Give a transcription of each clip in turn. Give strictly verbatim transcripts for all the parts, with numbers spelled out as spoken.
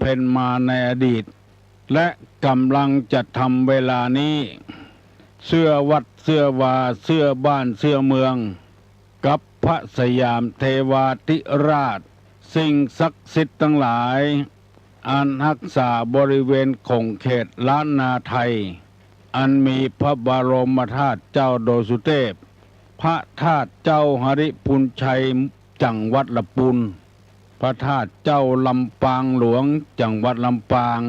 เพ็ญมาในอดีต และกำลังจะทำเวลานี้ เสื้อวัดเสื้อวา เสื้อบ้านเสื้อเมือง กับพระสยามเทวาธิราช สิ่งศักดิ์สิทธิ์ตังหลาย อันฮักษาบริเวณขงเขตล้านนาไทย อันมีพระบรมธาตุเจ้าดอยสุเทพ พระธาตุเจ้าหริภุญชัย จังหวัดละปูน พระธาตุเจ้าลำปางหลวง จังหวัดลำปาง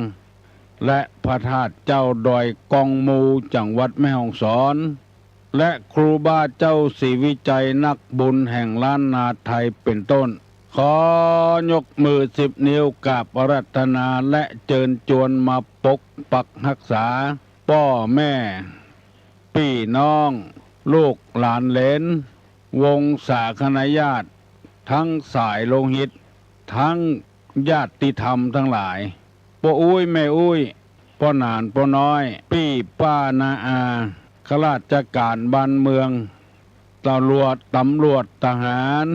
และพระธาตุเจ้าดอยกองมู จังหวัดแม่ฮ่องสอน และครูบาเจ้าศรีวิชัยนักบุญแห่งล้านนาไทยเป็นต้น ขอยกมือสิบนิ้วกราบอาราธนาและเจิญจวนมาปกปักฮักษา ป้อแม่ ปี้น้อง ลูกหลานเหลน วงศาคณาญาติ ตึงสายโลหิต ตึงญาติธรรมตังหลาย ป้ออุ๊ยแม่อุ๊ย ป้อหนานป้อน้อย ปี้ป้าน้าอา ข้าราชก๋านบ้านเมือง ตำรวจ ตำรวจ ทหาร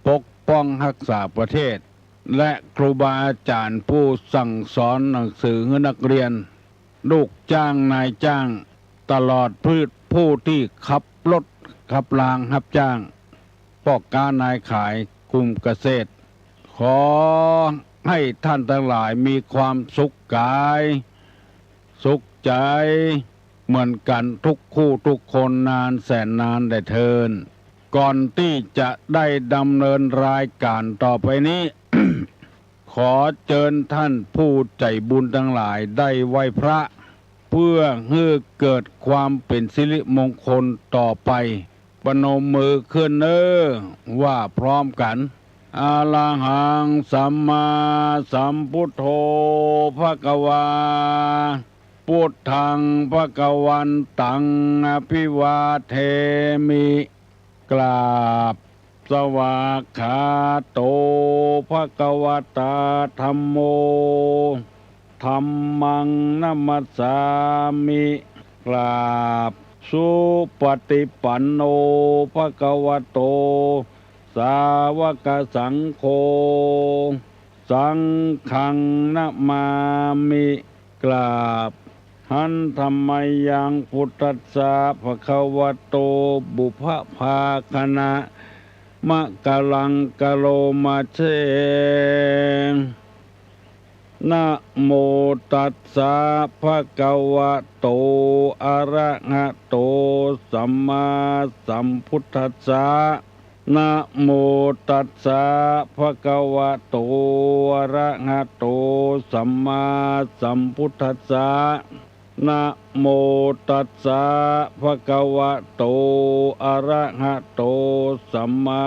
ปกป้องฮักษาประเทศ และครูบาอาจ๋ารย์ผู้สั่งสอนหนังสือหื้อนักเรียน ลูกจ้างนายจ้าง ตลอดผู้ ผู้ตี้ขับรถขับรางฮับจ้าง ป้อก๊านายขาย กลุ่มเกษตร ขอหื้อต้านตังหลายมีความสุขก๋าย สุขใจ๋ เหมือนกั๋นทุกคู่ทุกคนนานแสนนานแด่เทอญ ก่อนตี้จะได้ดำเนินรายก๋านต่อไปนี้ ขอเจิญต้านผู้ใจ๋บุญตังหลายได้ไหว้พระ เปื้อหื้อเกิดความเป๋นสิริมงคลต่อไป ประนมมือขึ้นเน่อ ว่าพร้อมกั๋น อะระหังสัมมาสัมพุทโธ ภะคะวา พุทธัง ภะคะวันตัง อะภิวาเทมิ กราบ สวากขาโต ภะคะวะตา ธัมโม ธัมมัง นะมัสสามิ กราบ สุปะติปันโน ภะคะวะโต สาวะกะสังโฆ สังฆัง นะมามิ กราบ หันธะมะยัง พุทธัสสะ ภะคะวะโต ปุพพะภาคะนะ มะกะลัง กะโรมาเช นะโมตัสสะ ภะคะวะโต อะระหะโต สัมมาสัมพุทธัสสะ นะโมตัสสะ ภะคะวะโต อะระหะโต สัมมาสัมพุทธัสสะ นะโมตัสสะ ภะคะวะโต อะระหะโต สัมมา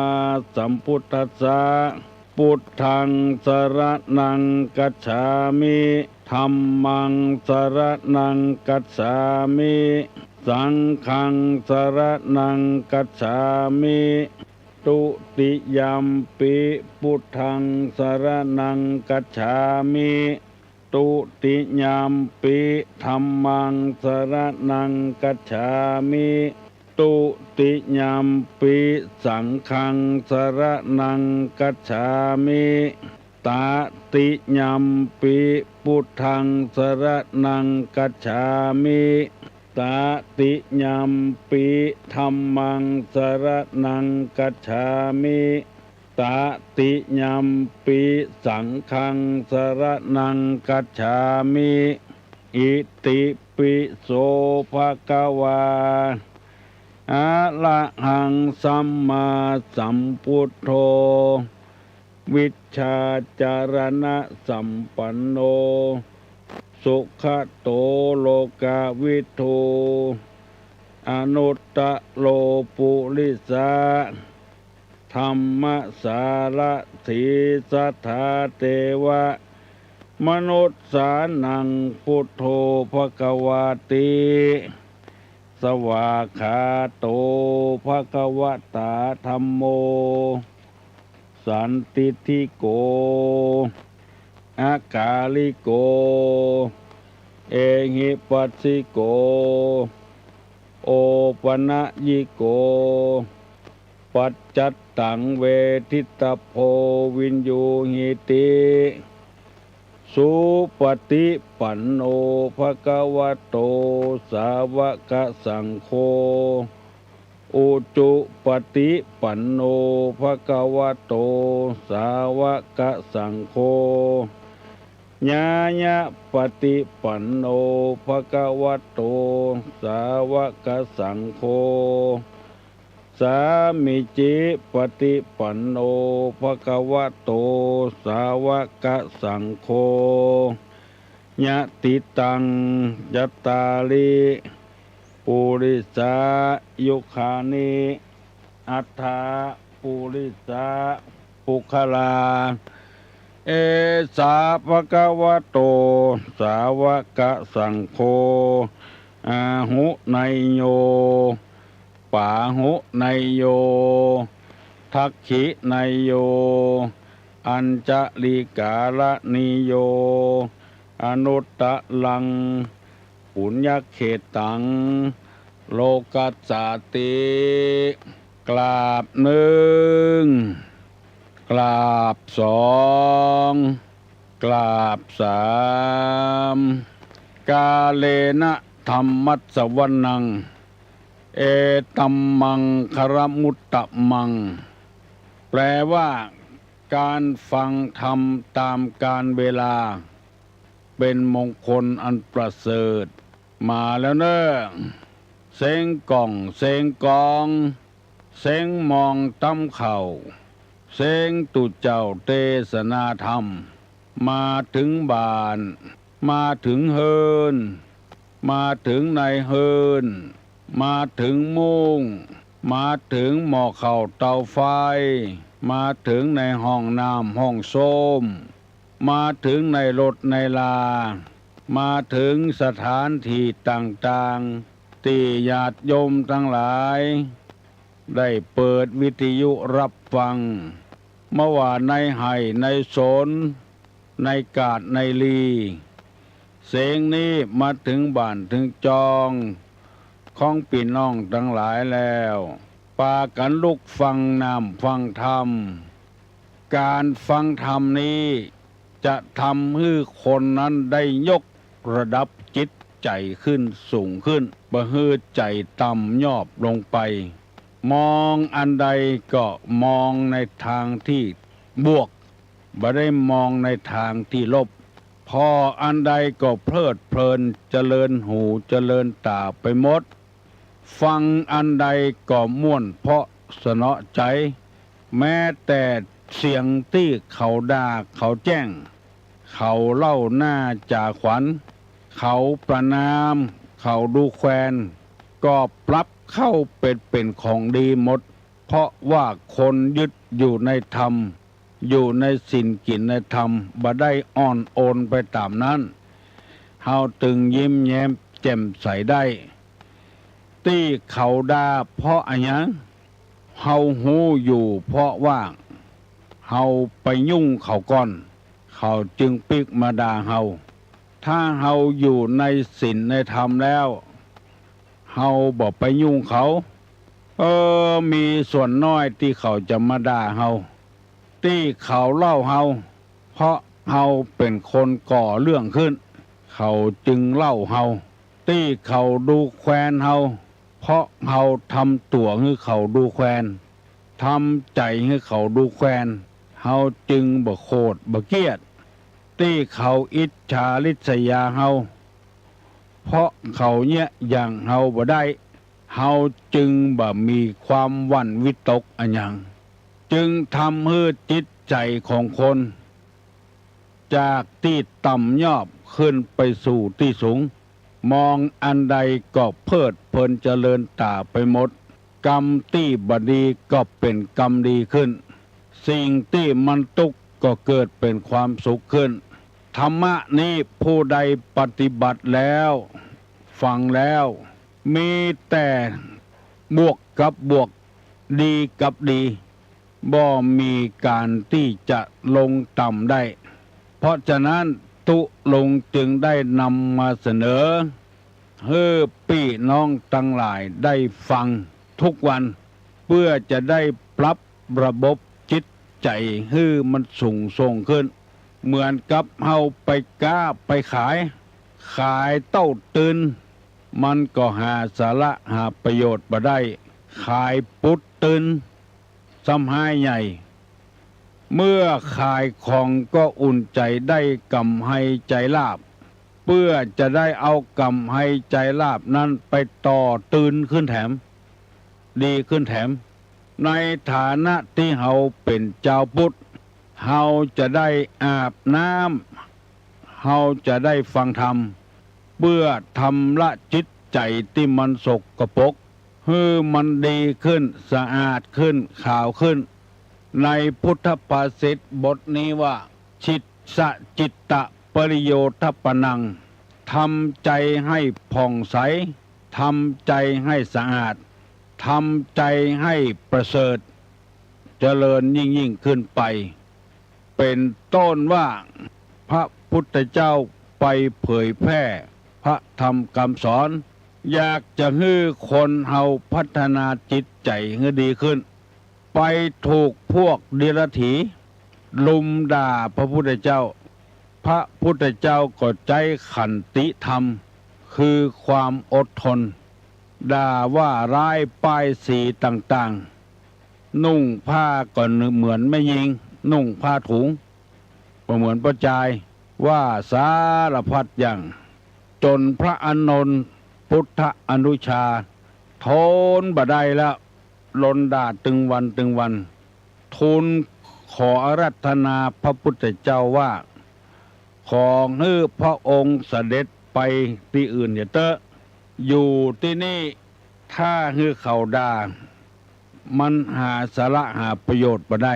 สัมพุทธัสสะ พุทธัง สะระณัง คัจฉามิ ธัมมัง สะระณัง คัจฉามิ สังฆัง สะระณัง คัจฉามิ ทุติยัมปิ พุทธัง สะระณัง คัจฉามิ ทุติยัมปิ ธัมมัง สะระณัง คัจฉามิ ทุติยัมปิ สังฆัง สะระณัง คัจฉามิ ตะติยัมปิ พุทธัง สะระณัง คัจฉามิ ตะติยัมปิ ธัมมัง สะระณัง คัจฉามิ ตะติยัมปิ สังฆัง สะระณัง คัจฉามิ อิติปิโส ภะคะวา อะระหัง สัมมาสัมพุทโธ วิชชาจารณะสัมปันโน สุขะโต โลกะวิทู อนุตตะโร ปุริสะ ธัมมะสารถี สัทธา เตวะ มนุสสานัง พุทโธ ภะคะวาติ สวากขาโต ภะคะวะตา ธัมโม สันทิฏฐิโก อะกาลิโก เอหิปัสสิโก โอปะนะยิโก ปัจจัตตัง เวทิตะโพ วิญญูหิติ โส สุปฏิปันโน ภะคะวะโต สาวกสังโฆ อุจุปฏิปันโน ภะคะวะโต สาวกสังโฆ ญาณปฏิปันโน ภะคะวะโต สาวกสังโฆ สามีจิปฏิปันโน ภะคะวะโต สาวกสังโฆ ยะติตัง จัตตาริ ปุริสายุคานิ อัฏฐปุริสาปุคคลา เอสา ภะคะวะโต สาวกสังโฆ อาหุเนยโย ปาหุเนยโย ทักขิเนยโย อัญจลิกาลณีโย อนุตตรัง ปุญญเขตตัง โลกัสสาติ กราบหนึ่ง กราบสอง กราบสาม กาเลนะธัมมัสสวนัง เอตัมมังคลมุตตมัง แปลว่า การฟังธรรมตามกาลเวลา เป็นมงคลอันประเสริฐ มาแล้วเน่อ เสียงก้อง เสียงกอง เสียงมองตำเข้า เสียงตุ๊เจ้าเตสนาธรรม มาเถิงบ้าน มาเถิงเฮือน มาเถิงในเฮือน มาเถิงมุ้ง มาเถิงหม้อข้าวเตาไฟ มาเถิงในห้องน้ำห้องส้วม มาเถิงในรถในรา มาเถิงสถานตี้ต่างๆ ตี้ญาติโยมตังหลาย ได้เปิดวิทยุฮับฟัง บ่ว่าในไฮ่ในสน ในกาดในลี เสียงนี้มาเถิงบ้านเถิงจอง ของปี้น้องตังหลายแล้ว ปากั๋นลุกฟังน้ำฟังธรรม ก๋านฟังธรรมนี้ จะทำหื้อคนนั้นได้ยกระดับจิตใจ๋ขึ้นสูงขึ้น บ่หื้อใจ๋ต่ำยอบลงไป มองอันใดก็มองในตางตี้บวก บ่ได้มองในตางตี้ลบ ผ่ออันใดก็เพลิดเพลิน เจริญหูเจริญต๋าไปหมด ฟังอันใดก็ม่วนเพราะสนอใจ๋ แม้แต่เสียงตี้เขาด่าเขาแจ้ง เขาเล่าหน้าจ๋าขวัญ เขาประณาม เขาดูแควน ก็ปรับเข้าเป๋น เป๋นของดีหมด เพราะว่าคนยึดอยู่ในธรรม อยู่ในศีลกิ๋นในธรรม บ่ได้อ่อนโอนไปต๋ามนั้น เฮาตึงยิ้มแย้มแจ่มใสได้ ตี้เขาด่าเพราะอะหยัง เฮาฮู้อยู่เพราะว่า เฮาไปยุ่งเขาก่อน เขาจึงปิ๊กมาด่าเฮา ถ้าเฮาอยู่ในศีลในธรรมแล้ว เฮาบ่ไปยุ่งเขา เออ มีส่วนน้อยตี้เขาจะมาด่าเฮา ตี้เขาเล่าเฮา เพราะเฮาเป๋นคนก่อเรื่องขึ้น เขาจึงเล่าเฮา ตี้เขาดูแควนเฮา เพราะเฮาทำตั๋วหื้อเขาดูแควน ทำใจ๋หื้อเขาดูแควน เฮาจึงบ่โขดบ่เคียด ตี้เขาอิจฉาริษยาเฮา เพราะเขาเยียะหยั่งเฮาบ่ได้ เฮาจึงบ่มีความหวั่นวิตกอะหยัง จึงทำหื้อจิตใจ๋ของคน จากตี้ต่ำยอบขึ้นไปสู่ตี้สูง มองอันใดก็เพลิดเพลินเจริญต๋าไปหมด กรรมตี้บ่ดีก็เป๋นกรรมดีขึ้น สิ่งตี้มันตุ๊กข์ก็เกิดเป๋นความสุขขึ้น ธรรมะนี้ผู้ใดปฏิบัติแล้ว ฟังแล้ว มีแต่บวกกับบวก ดีกับดี บ่มีก๋านตี้จะลงต่ำได้ เพราะฉะนั้นตุ๊ลุงจึงได้นำมาเสนอ หื้อปี้น้องตังหลายได้ฟังทุกวัน เปื้อจะได้ปรับระบบจิตใจ๋หื้อมันสูงส่งขึ้น เหมือนกับเฮาไปก๊าไปขาย ขายเต้าตื่น มันก็หาสาระหาประโยชน์บ่ได้ ขายปุ๊ดตื่น ซ้ำฮ้ายใหญ่ เมื่อขายของก็อุ่นใจ๋ได้ก๋ำไรใจ๋ลาภ เปื้อจะได้เอาก๋ำไรใจ๋ลาภนั้นไปต่อตื่นขึ้นแถม ดีขึ้นแถม ในฐานะตี้เฮาเป๋นจาวพุทธ เฮาจะได้อาบน้ำ เฮาจะได้ฟังธรรม เปื้อชำระจิตใจ๋ตี้มันสกปรก หื้อมันดีขึ้น สะอาดขึ้น ขาวขึ้น ในพุทธภาษิตบทนี้ว่า จิตสะจิตตะปริโยทัปปนัง ทำใจ๋หื้อผ่องใส ทำใจ๋หื้อสะอาด ทำใจ๋หื้อประเสริฐ เจริญยิ่งๆ ขึ้นไป เป๋นต้นว่า พระพุทธเจ้าไปเผยแพร่พระธรรมกำสอน อยากจะหื้อคนเฮาพัฒนาจิตใจ๋หื้อดีขึ้น ไปถูกพวกเดียรถีลุมด่าพระพุทธเจ้า พระพุทธเจ้าก็ใจ๊ขันติธรรม คือความอดทน ด่าว่าร้ายป้ายสีต่างๆ นุ่งผ้าก็เหมือนแม่ญิง นุ่งผ้าถุง บ่เหมือนป้อจาย ว่าสารพัดอย่าง จ๋นพระอานนท์ พุทธอนุชา ทนบ่ได้แล้ว ลนด่าตึงวันตึงวัน ทูลขออาราธนาพระพุทธเจ้าว่า ขอหื้อพระองค์เสด็จไปตี้อื่นเสียเต๊อะ อยู่ตี้นี่ถ้าหื้อเขาด่า มันหาสาระหาประโยชน์บ่ได้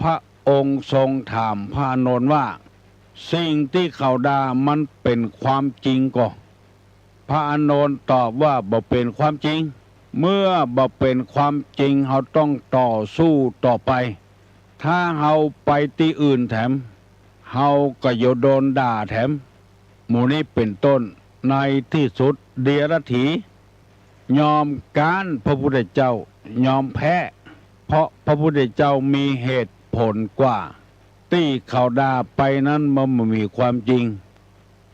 พระองค์ทรงถามพระอานนท์ว่า สิ่งตี้เขาด่ามันเป๋นความจริงก่อ พระอานนท์ตอบว่า บ่เป๋นความจริง เมื่อบ่เป๋นความจริง เฮาต้องต่อสู้ต่อไป ถ้าเฮาไปตี้อื่นแถม เฮาก็จะโดนด่าแถม หมู่นี้เป๋นต้น ในตี้สุดเดียรถียอมก๊านพระพุทธเจ้า ยอมแพ้ เพราะพระพุทธเจ้ามีเหตุผลกว่า ตี้เขาด่าไปนั้นมันบ่มีความจริง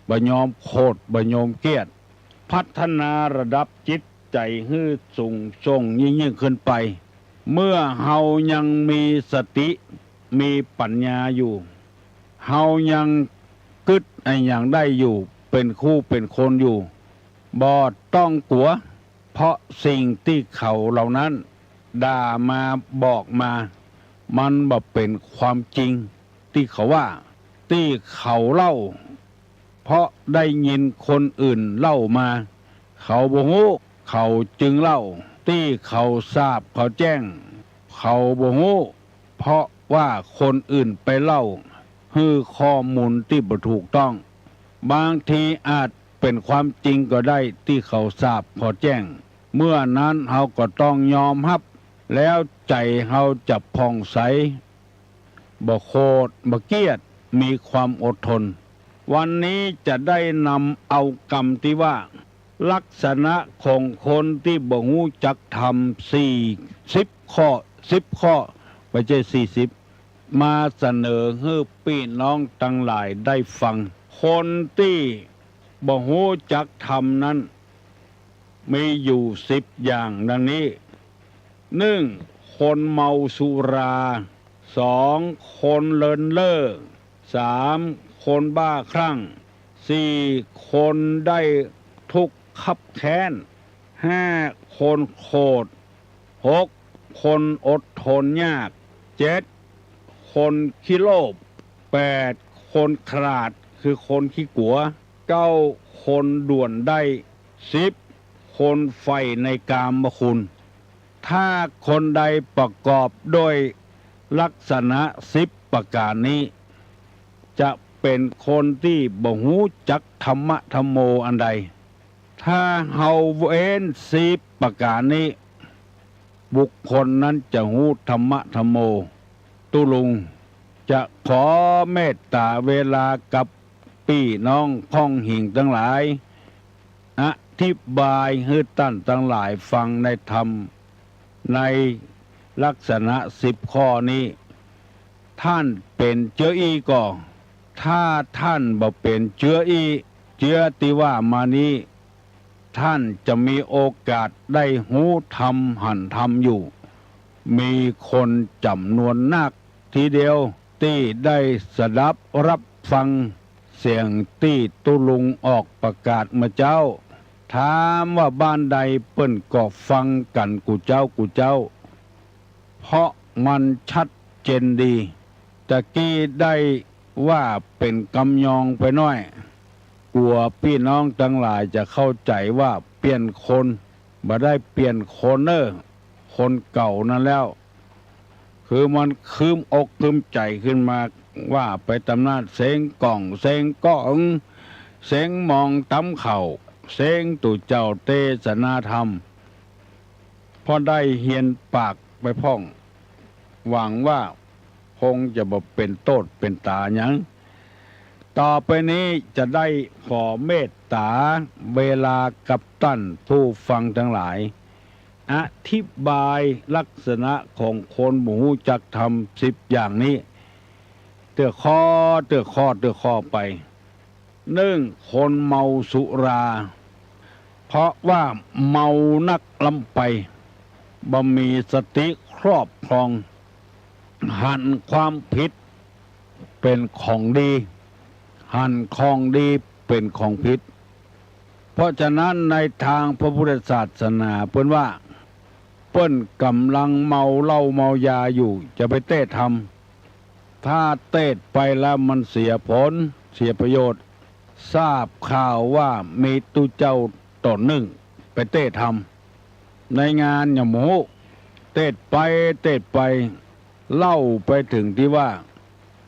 บ่ยอมโขด บ่ยอมเกลียด พัฒนาระดับจิตใจ๋หื้อสูงส่งยิ่งๆ ขึ้นไป เมื่อเฮายังมีสติ มีปัญญาอยู่ เฮายังกึ๊ดอะหยังได้อยู่ เป๋นคู่เป๋นคนอยู่ บ่ต้องกั๋ว เพราะสิ่งตี้เขาเหล่านั้นด่ามาบอกมา มันบ่เป๋นความจริงตี้เขาว่า ตี้เขาเล่า เพราะได้ยินคนอื่นเล่ามา เขาบ่ฮู้ เขาจึงเล่า ตี้เขาสาบเขาแจ้ง เขาบ่ฮู้ เพราะว่าคนอื่นไปเล่า หื้อข้อมูลตี้บ่ถูกต้อง บางทีอาจเป๋นความจริงก็ได้ตี้เขาสาบเขาแจ้ง เมื่อนั้นเฮาก็ต้องยอมฮับ แล้วใจ๋เฮาจะผ่องใส บ่โขด บ่เกลียด มีความอดทน วันนี้จะได้นำเอากำตี้ว่า ลักษณะของคนตี้บ่ฮู้จักธรรม สี่สิบข้อ สิบข้อ บ่ใจ้สี่สิบ มาเสนอหื้อปี้น้องตังหลายได้ฟัง คนตี้บ่ฮู้จักธรรมนั้น มีอยู่สิบอย่างดังนี้ นึ่ง คนเมาสุรา สอง คนเลินเล่อ สาม คนบ้าคลั่ง สี่ คนได้ทุกข์คับแค้น ห้า คนโขด หก คนอดทนยาก เจ็ด คนขี้โลภ แปด คนขลาด คือคนขี้กั๋ว เก้า คนด่วนได้ สิบ คนใฝ่ในกามคุณ ถ้าคนใดประกอบด้วยลักษณะสิบประก๋านนี้ จะเป๋นคนตี้บ่ฮู้จักธรรมะธัมโมอันใด ถ้าเฮาเว้นสิบประก๋านนี้ บุคคลนั้นจะฮู้ธรรมะธัมโม ตุ๊ลุงจะขอเมตต๋าเวลากับปี้น้องพ่องหิงตังหลาย อธิบายหื้อต้านตังหลายฟังในธรรม ในลักษณะสิบข้อนี้ ต้านเป๋นเจ้าอี้ก่อ ถ้าต้านบ่เป๋นเจื้ออี้ เจื้อตี้ว่ามานี้ ต้านจะมีโอกาสได้ฮู้ธรรมหันธรรมอยู่ มีคนจ๋ำนวนนักทีเดียวตี้ได้สดับฮับฟังเสียงตี้ตุ๊ลุงออกประกาศเมื่อเจ๊า ถามว่าบ้านใดเปิ้นก็ฟังกั๋นกู้เจ๊ากู้เจ๊า เพราะมันชัดเจนดี ตะกี้ได้ว่าเป๋นกำยองไปหน้อย กั๋วปี้น้องตังหลายจะเข้าใจ๋ว่าเปลี่ยนคน บ่ได้เปลี่ยนคนเน่อ คนเก่านั้นแล้ว คือมันคืมอกคืมใจ๋ขึ้นมา ว่าไปต๋ามนั้น เสียงก้อง เสียงก้อง เสียงหม่องต๋ำข้าว เสียงตุ๊เจ้าเตสนาธรรม พอได้เฮียนปากไปพ่อง หวังว่าคงจะบ่เป๋นโต้ษเป๋นต๋าหยัง ต่อไปนี้จะได้ขอเมตต๋าเวลากับต้านผู้ฟังตังหลาย อธิบายลักษณะของคนบ่ฮู้จักธรรมสิบอย่างนี้ เตื้อข้อ เตื้อข้อ เตื้อข้อไป นึ่ง คนเมาสุรา เพราะว่าเมานักล้ำไป บ่มีสติครอบครอง หันความผิดเป๋นของดี หันของดีเป๋นของผิด เพราะฉะนั้นในตางพระพุทธศาสนาเปิ้นว่า เปิ้นก่ำลังเมาเหล้าเมายาอยู่ จะไปเตสน์ธรรม ถ้าเตสน์ไปแล้วมันเสียผล เสียประโยชน์ ทราบข่าวว่ามีตุ๊เจ้าต๋นนึ่งไปเตสน์ธรรม ในงานหยังบ่ฮู้ เตสน์ไปเตสน์ไป เล่าไปเถิงตี้ว่า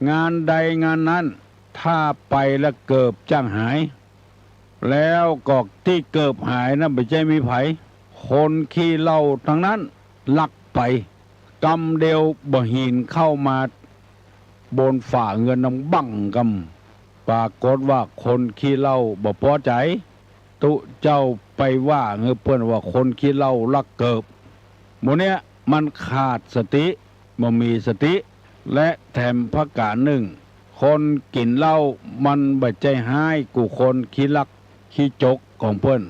งานใดงานนั้น ถ้าไปแล้วเกิบจ้างหาย แล้วก็ตี้เกิบหายนั้นบ่ใจ้มีใผ คนขี้เหล้าตังนั้นลักไป กำเดียวบ่าหินเข้ามาบนฝาเฮือนดังบั้งกำ ปรากฏว่าคนขี้เหล้าบ่ปอใจ๋ ตุ๊เจ้าไปว่าหื้อเปิ้นว่าคนขี้เหล้าลักเกิบ หมู่เนี้ยมันขาดสติ บ่มีสติ และแถมประก๋านนึ่ง คนกิ๋นเหล้ามันบ่ใจ้ฮ้ายกู้คนขี้ลักขี้จกของเปิ้น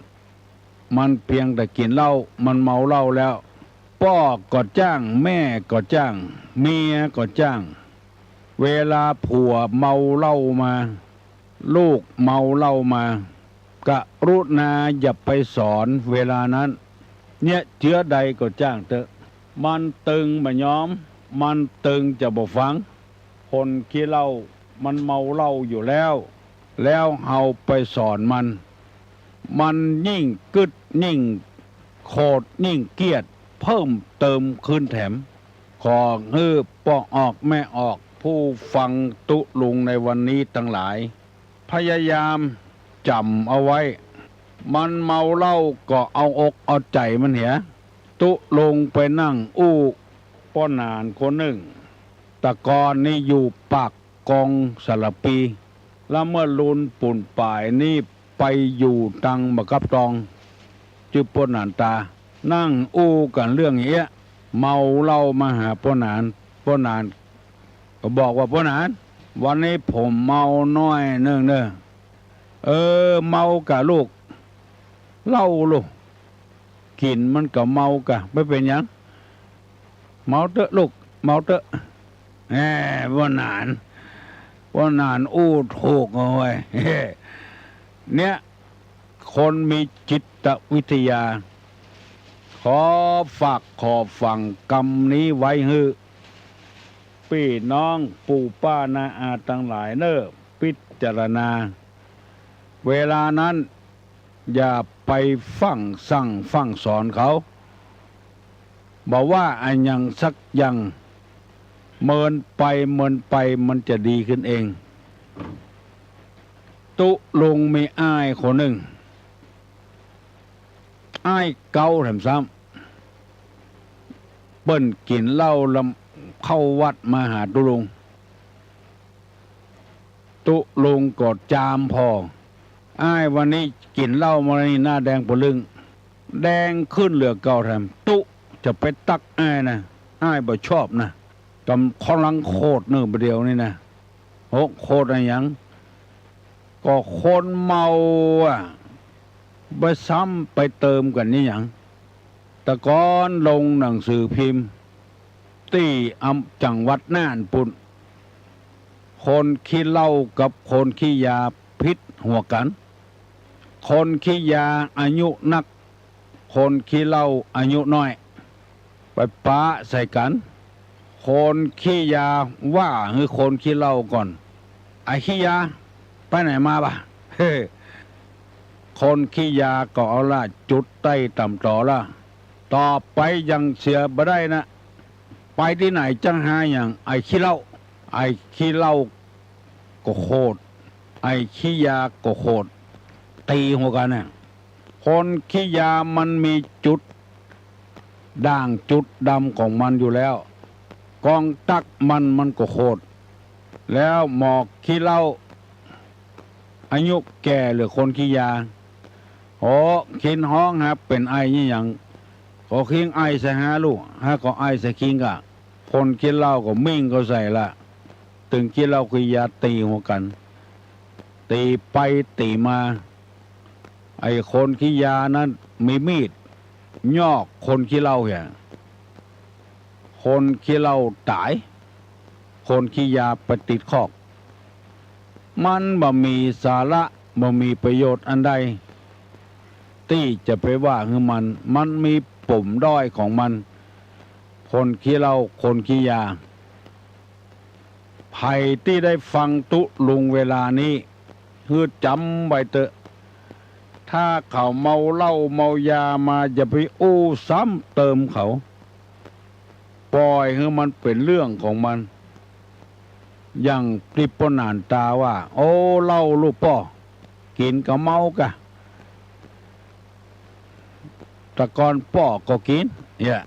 มันเปียงแต่กิ๋นเหล้า มันเมาเหล้าแล้ว ป้อก็จ้าง แม่ก็จ้าง เมียก็จ้าง เวลาผัวเมาเหล้ามา ลูกเมาเหล้ามา กรุณาอย่าไปสอนเวลานั้น เนี่ย เจื้อใดก็จ้างเต๊อะ มันตึงบ่ยอม มันตึงจะบ่ฟัง คนขี้เหล้ามันเมาเหล้าอยู่แล้ว แล้วเฮาไปสอนมัน มันยิ่งกึ๊ดยิ่งโขดยิ่งเกลียดเพิ่มเติมคืนแถม ขอหื้อป้อออกแม่ออก ผู้ฟังตุ๊ลุงในวันนี้ตังหลาย พยายามจ๋ำเอาไว้ มันเมาเหล้าก็เอาอกเอาใจ๋มันเหีย ตุ๊ลุงไปนั่งอู้ป้อหนานคนนึ่ง แต่ก่อนนี้อยู่ปาก กองสารภี แล้วเมื่อลุนปูนป๋ายนี่ไปอยู่ตังบ่ากับตอง จื้อป้อหนานต๋า นั่งอู้กั๋นเรื่องเอี้ย เมาเหล้ามาหาป้อหนาน ป้อหนานก็บอกว่า ป้อหนาน วันนี้ผมเมาหน้อยนึ่งเน่อ เออ เมากาลูก เหล้าลูก กิ๋นมันก็เมากา ไม่เป๋นหยัง เมาเต๊อะลูก เมาเต๊อะ แหม ป้อหนาน ป้อหนานอู้ถูกเอาไว้ย เนี่ย คนมีจิตวิทยา ขอฝากขอฝังกำนี้ไว้หื้อ ปี้น้องปู่ป้าน้าอาตังหลายเน่อ พิจารณา เวลานั้น อย่าไปฟั่งสั่งฟั่งสอนเขา บ่ว่าอะหยังสักอย่าง เมินไปเมินไปมันจะดีขึ้นเอง ตุ๊ลุงมีอ้ายคนนึ่ง อ้ายเก๊าแถมซ้ำ เปิ้นกิ๋นเหล้าแล้วเข้าวัดมาหาตุ๊ลุง ตุ๊ลุงก็จามผ่อ อ้ายวันนี้กิ๋นเหล้ามานี่หน้าแดงปะลึง แดงขึ้นเหลือเก่าแถม ตุ๊จะไปตั๊กอ้ายนะ อ้ายบ่ชอบนะ กำข้อลังโขดเน่อประเดี๋ยวนี้นะ หก โขดอะหยัง ก็คนเมาอะ ไปซ้ำไปเติมกั๋นนี่หยัง แต่ก่อนลงหนังสือพิมพ์ ตี้อำ จังหวัดน่านปุ้น คนขี้เหล้ากับคนขี้ยาผิดหัวกั๋น คนขี้ยาอายุนัก คนขี้เหล้าอายุน้อย ไปปะใส่กั๋น คนขี้ยาว่าหื้อคนขี้เหล้าก่อน ไอ้ขี้ยา ไปไหนมาบ่า คนขี้ยาก็เอาละ จุดใต้ต่ำตอละ ต่อไปยังเสียบ่ได้นะ ไปตี้ไหนจั้งหาอย่าง ไอ้ขี้เหล้า ไอ้ขี้เหล้าก็โขด ไอ้ขี้ยาก็โขด ตี๋หัวกั๋นน่ะ คนขี้ยามันมีจุดด่างจุดดำของมันอยู่แล้ว กองตั๊กมัน มันก็โขด แล้วหมอขี้เหล้า อายุแก่เหลือคนขี้ยา โอ้ คิงฮ้องหาเป๋นไอนี่หยัง ก็คิงไอใส่หาลูก หาก็ไอใส่คิงก่ะ คนขี้เหล้าก็มิ่งเข้าใส่ละ ตึงขี้เหล้าขี้ยาตี๋หัวกั๋น ตี๋ไปตี๋มา ไอ้คนขี้ยานั้นมีมีด ยอกคนขี้เหล้าเหีย คนขี้เหล้าต๋าย คนขี้ยาไปติดคอก มันบ่มีสาระ บ่มีประโยชน์อันใด ตี้จะไปว่าหื้อมัน มันมีปมด้อยของมัน คนขี้เหล้า คนขี้ยา ใผตี้ได้ฟังตุ๊ลุงเวลานี้ หื้อจ๋ำไว้เต๊อะ ถ้าเขาเมาเหล้าเมายามา อย่าไปอู้ซ้ำเติมเขา ป่อยหื้อมันเป๋นเรื่องของมัน อย่างตี้ป้อหนานต๋าว่า โอ้ เหล้าลูกป้อ กิ๋นก็เมาก่ะ แต่ก่อนป้อก็กิ๋น เนี่ย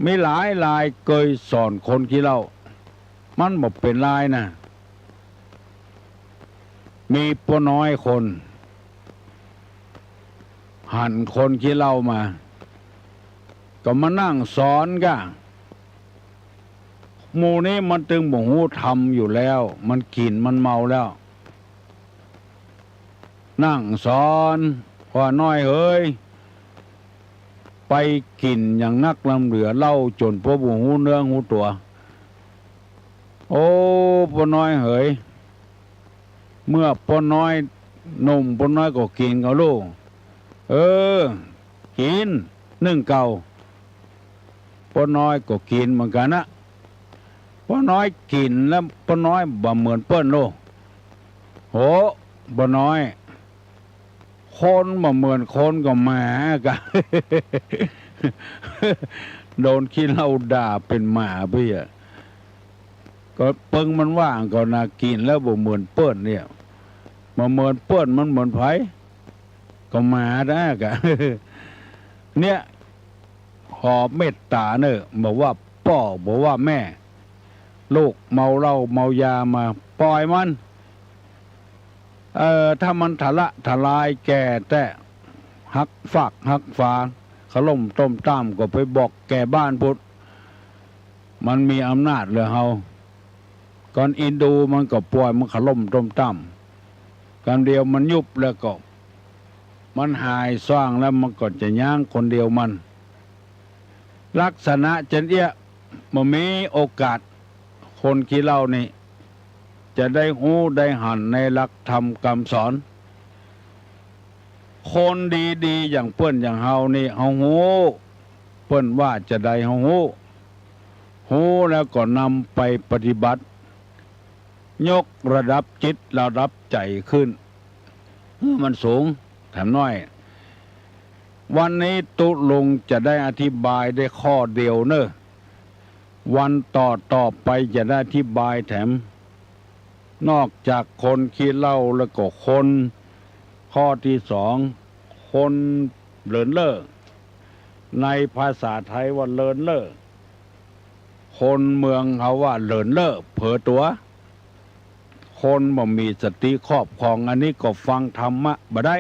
มีหลายรายเกยสอนคนขี้เหล้า มันบ่เป๋นรายนะ มีป้อน้อยคน หันคนขี้เหล้ามา ก็มานั่งสอนก่ะ หมู่นี้มันตึงบ่ฮู้ธรรมอยู่แล้ว มันกิ๋นมันเมาแล้ว นั่งสอนว่า น้อยเหย ไปกิ๋นอย่างนักลำเหลือเหล้าจ๋นป้อบ่ฮู้เนื้อฮู้ตั๋ว โอ้ ป้อน้อยเหย เมื่อป้อน้อยหนุ่ม ป้อน้อยก็กิ๋นก่อลูก เออ กิ๋นนึ่งเก่า ป้อน้อยก็กิ๋นเหมือนกั๋นนะ ป้อน้อยกิ๋นแล้วป้อน้อยบ่เหมือนเปิ้นโล โห ป้อน้อย คนบ่เหมือนคนก็หมาก่ะ โดนขี้เหล้าด่าเป๋นหมาไปอะ ก็เปิงมันว่าก่อนะ กิ๋นแล้วบ่เหมือนเปิ้นเนี่ย บ่เหมือนเปิ้นมันเหมือนใผ ก็หมานะก่ะ เนี่ย ขอเมตต๋าเน่อ บ่ว่าป้อ บ่ว่าแม่ ลูกเมาเหล้าเมายามา ป่อยมัน เอ่อ ถ้ามันทะละทะลายแก่แต๊ หักฟากหักฝา ขล่มต้มต้าม ก็ไปบอกแก่บ้านพุ้น มันมีอำนาจเหลือเฮา ก่อนอินดูมันก็ป่อยมันขล่มต้มต้าม กำเดียวมันยุบแล้วก็ มันหายซ้างแล้วมันก็จะย้างคนเดียวมัน ลักษณะเจ้นเอี้ย บ่มีโอกาส คนขี้เหล้านี่ จะได้ฮู้ได้หันในหลักธรรมกำสอน คนดีๆ อย่างเปิ้นอย่างเฮานี่ เฮาฮู้ เปิ้นว่าจาใดเฮาฮู้ ฮู้แล้วก็นำไปปฏิบัติ ยกระดับจิตระดับใจ๋ขึ้น หื้อมันสูง แถมน้อย วันนี้ตุ๊ลุงจะได้อธิบายได้ข้อเดียวเน่อ วันต่อๆ ไปจะได้อธิบายแถม นอกจากคนขี้เหล้าแล้วก็คน ข้อตี้สอง คนเลินเล่อ ในภาษาไทยว่าเลินเล่อ คนเมืองเขาว่าเลินเล่อ เผลอตั๋ว คนบ่มีสติครอบครอง อันนี้ก็ฟังธรรมะบ่ได้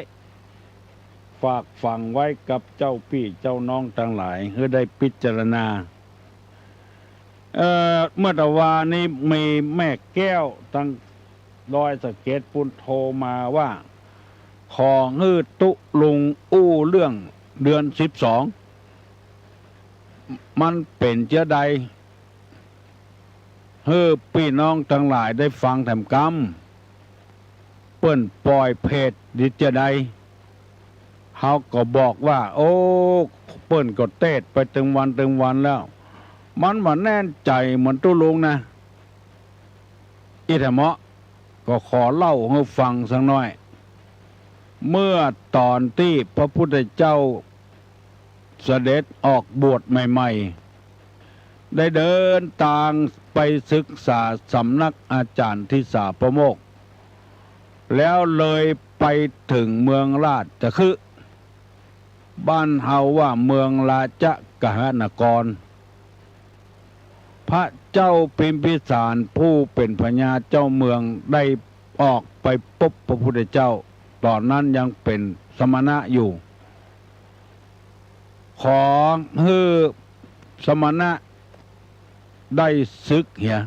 ฝากฝังไว้กับเจ้าปี้เจ้าน้องตังหลาย หื้อได้พิจารณา เอ่อ เมื่อตะวานี้มีแม่แก้วตังดอยสะเก็ดปู๊นโทรมาว่า ขอหื้อตุ๊ลุงอู้เรื่องเดือนสิบสอง มันเป๋นจาใด หื้อปี้น้องตังหลายได้ฟังแถมกำ เปิ้นป่อยเพจดีจาใด เฮาก็บอกว่า โอ้ เปิ้นก็เตศน์ไปตึงวันตึงวันแล้ว มันบ่แน่นใจ๋เหมือนตุ๊ลุงนะ อี้แถมเนาะ ก็ขอเล่าหื้อฟังสักหน้อย เมื่อต๋อนตี้พระพุทธเจ้าเสด็จออกบวชใหม่ๆ ได้เดินตางไปศึกษาสำนักอาจ๋ารย์ทิสาปโมกข์ แล้วเลยไปเถิงเมืองราชคฤห์ บ้านเฮาว่าเมืองราชกฤหนคร พระเจ้าพิมพิสารผู้เป๋นพญาเจ้าเมืองได้ออกไปปบพระพุทธเจ้า ต๋อนนั้นยังเป๋นสมณะอยู่ ขอหื้อสมณะได้สึกเหีย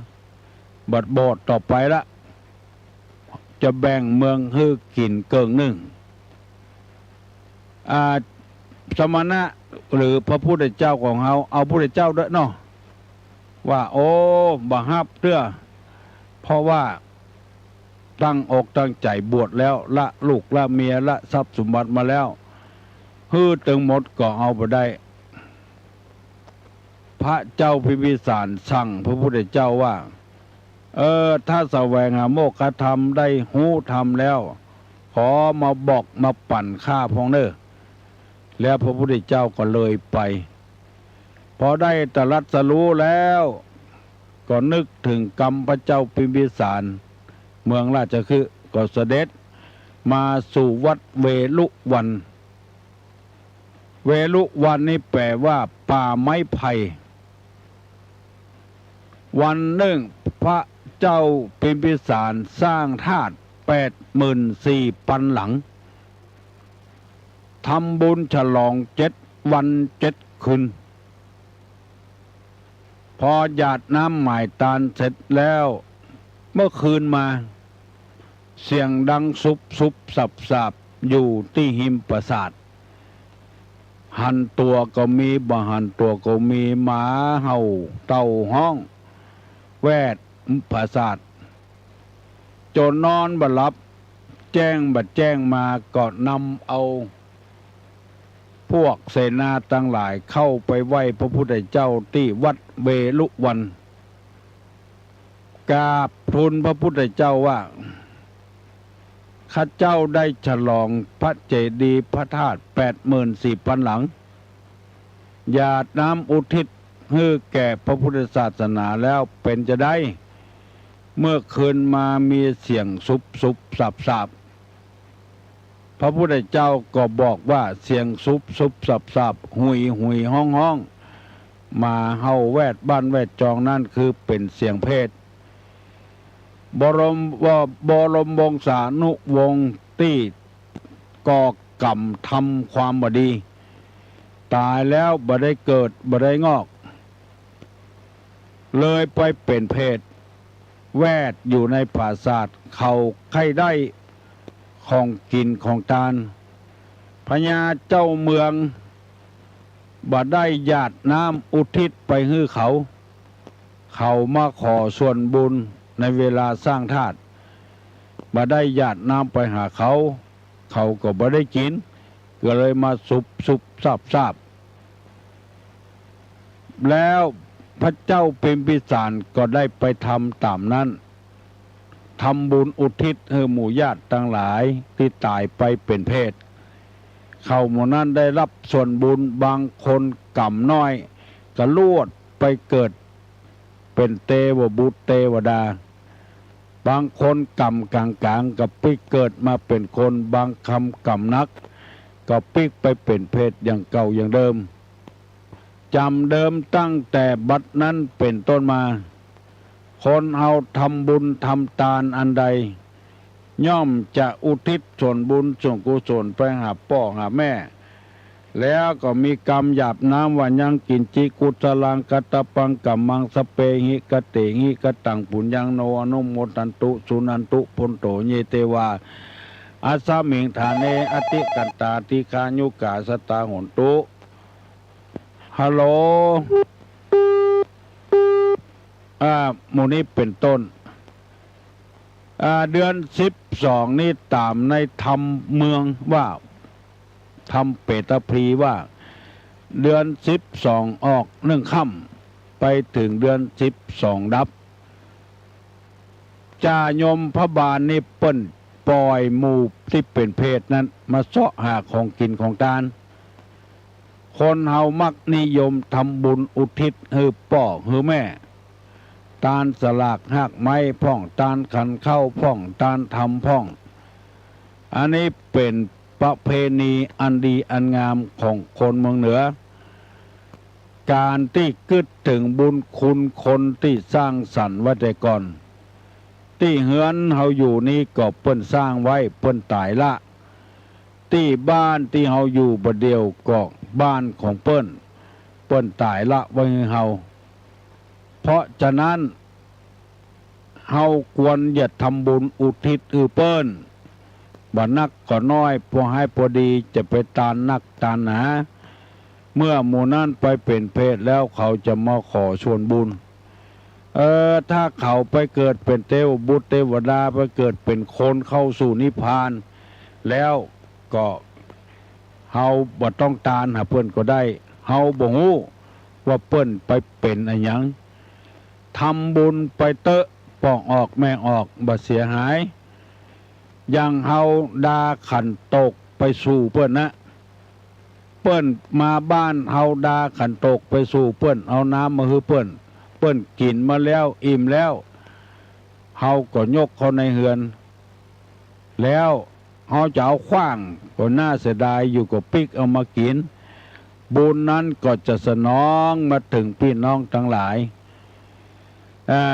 บัดบวชต่อไปละ จะแบ่งเมืองหื้อกิ๋นเกิ่งนึ่ง อ่า สมณะหรือพระพุทธเจ้าของเฮา เอาพุทธเจ้าด้วยเนาะ ว่า โอ้ บ่ฮับเตื้อ เพราะว่าตั้งอกตั้งใจ๋บวชแล้ว ละลูกละเมีย ละทรัพย์สมบัติมาแล้ว หื้อตึงหมดก็เอาบ่ได้ พระเจ้าพิมพิสารสั่งพระพุทธเจ้าว่า เออ ถ้าแสวงหาโมกขธรรมได้ฮู้ธรรมแล้ว ขอมาบอกมาปั๋นข้าพ่องเน่อ แล้วพระพุทธเจ้าก็เลยไป พอได้ตรัสรู้แล้ว ก็นึกเถิงกำพระเจ้าพิมพิสาร เมืองราชคฤห์ ก็เสด็จมาสู่วัดเวฬุวัน เวฬุวันนี่แป๋ว่าป่าไม้ไผ่ วันนึ่งพระเจ้าพิมพิสารสร้างธาตุแปดหมื่นสี่ปันหลัง ทำบุญฉลองเจ็ดวันเจ็ดคืน พอหยาดน้ำหมายตานเสร็จแล้ว เมื่อคืนมา เสียงดังสุบสุบสับสาบอยู่ตี้ฮิมปราสาท หันตั๋วก็มี บ่หันตั๋วก็มี หมาเห่า เต่าฮ้อง แวดปราสาท จ๋นนอนบ่หลับ แจ้งบ่าแจ้งมา ก็นำเอาพวกเสนาตังหลายเข้าไปไหว้พระพุทธเจ้าตี้วัดเวฬุวัน กราบทูลพระพุทธเจ้าว่า ข้าเจ้าได้ฉลองพระเจดีย์พระธาตุแปดหมื่นสี่ปันหลัง หยาดน้ำอุทิศหื้อแก่พระพุทธศาสนาแล้วเป๋นจาใด เมื่อคืนมามีเสียงสุบสุบสับสาบ พระพุทธเจ้าก็บอกว่าเสียงสุบสุบสับสาบ หุยหุยฮ้องฮ้อง หมาเห่าแวดบ้านแวดจองนั้นคือเป๋นเสียงเปรต บรม บรมวงศานุวงศ์ตี้ก่อกรรมทำความบ่ดี ต๋ายแล้วบ่ได้เกิดบ่ได้งอก เลยไปเป๋นเปรต แวดอยู่ในปราสาท เขาใค่ได้ของกิ๋นของตาน พญาเจ้าเมืองบ่ได้หยาดน้ำอุทิศไปหื้อเขา เขามาขอส่วนบุญในเวลาสร้างธาตุ บ่ได้หยาดน้ำไปหาเขา เขาก็บ่ได้กิ๋น ก็เลยมาสุบสุบซาบซาบ แล้วพระเจ้าพิมพิสารก็ได้ไปทำต๋ามนั้น ทำบุญอุทิศหื้อหมู่ญาติตังหลายตี้ต๋ายไปเป๋นเปรต เขาหมู่นั้นได้ฮับส่วนบุญ บางคนกรรมน้อยก็ลวดไปเกิดเป๋นเตวบุตรเตวดา บางคนกรรมก๋างๆ ก็ปิ๊กเกิดมาเป๋นคน บางคนกรรมหนัก ก็ปิ๊กไปเป๋นเปรตอย่างเก่าอย่างเดิม จ๋ำเดิมตั้งแต่บัดนั้นเป๋นต้นมา คนเฮาทำบุญทำตานอันใด ย่อมจะอุทิศส่วนบุญส่วนกุศลไปหาป้อหาแม่ แล้วก็มีกำหยาบน้ำว่า ยังกิญจิกุศลังกัตตะปังกัมมัง สัพเพหิ กะเตหิ กะตัง ปุญญัง โน อนุโมทันตุ สุนันตุ ภันโต เย เตวา อัสสมิง ฐาเน อติกันตา ดีฆายุกา สะตา โหนตุ ฮัลโหล อ่า หมู่นี้เป๋นต้น อ่า เดือนสิบสองนี่ต๋ามในธรรมเมืองว่า ธรรมเปตพลีว่า เดือนสิบสองออกหนึ่งค่ำ ไปเถิงเดือนสิบสองดับ จ่ายมพบาลนี่เปิ้นป่อยหมู่ตี้เป๋นเปรตนั้นมาเซาะหาของกิ๋นของตาน คนเฮามักนิยมทำบุญอุทิศหื้อป้อหื้อแม่ ตานสลากฮากไม้พ่อง ตานขันข้าวพ่อง ตานธรรมพ่อง อันนี้เป๋นประเพณีอันดีอันงามของคนเมืองเหนือ ก๋านตี้กึ๊ดเถิงบุญคุณคนตี้สร้างสรรค์ไว้แต่ก่อน ตี้เฮือนเฮาอยู่นี่ก็เปิ้นสร้างไว้ เปิ้นต๋ายละ ตี้บ้านตี้เฮาอยู่บ่าเดี่ยวก็บ้านของเปิ้น เปิ้นต๋ายละไว้หื้อเฮา เพราะฉะนั้น เฮาควรจะทำบุญอุทิศหื้อเปิ้น บ่นักก็น้อย พอหายพอดี จะไปตานนักตานหนา เมื่อหมู่นั้นไปเป๋นเปรตแล้ว เขาจะมาขอส่วนบุญ เออ ถ้าเขาไปเกิดเป๋นเตวบุตรเตวดา ไปเกิดเป๋นคนเข้าสู่นิพพาน แล้วก็เฮาบ่ต้องตานหาเปิ้นก็ได้ เฮาบ่ฮู้ว่าเปิ้นไปเป๋นอะหยัง ทำบุญไปเต๊อะ ป้องออกแม่งออก บ่เสียหาย อย่างเฮาดาขันโตกไปสู่เปิ้นนะ เปิ้นมาบ้านเฮาดาขันโตกไปสู่เปิ้น เอาน้ำมาหื้อเปิ้น เปิ้นกิ๋นมาแล้วอิ่มแล้ว เฮาก็ยกเข้าในเฮือน แล้วเฮาจะเอาขว้างก็น่าเสียดายอยู่ ก็ปิ๊กเอามากิ๋น บุญนั้นก็จะสนองมาเถิงปี้น้องตังหลาย อ่า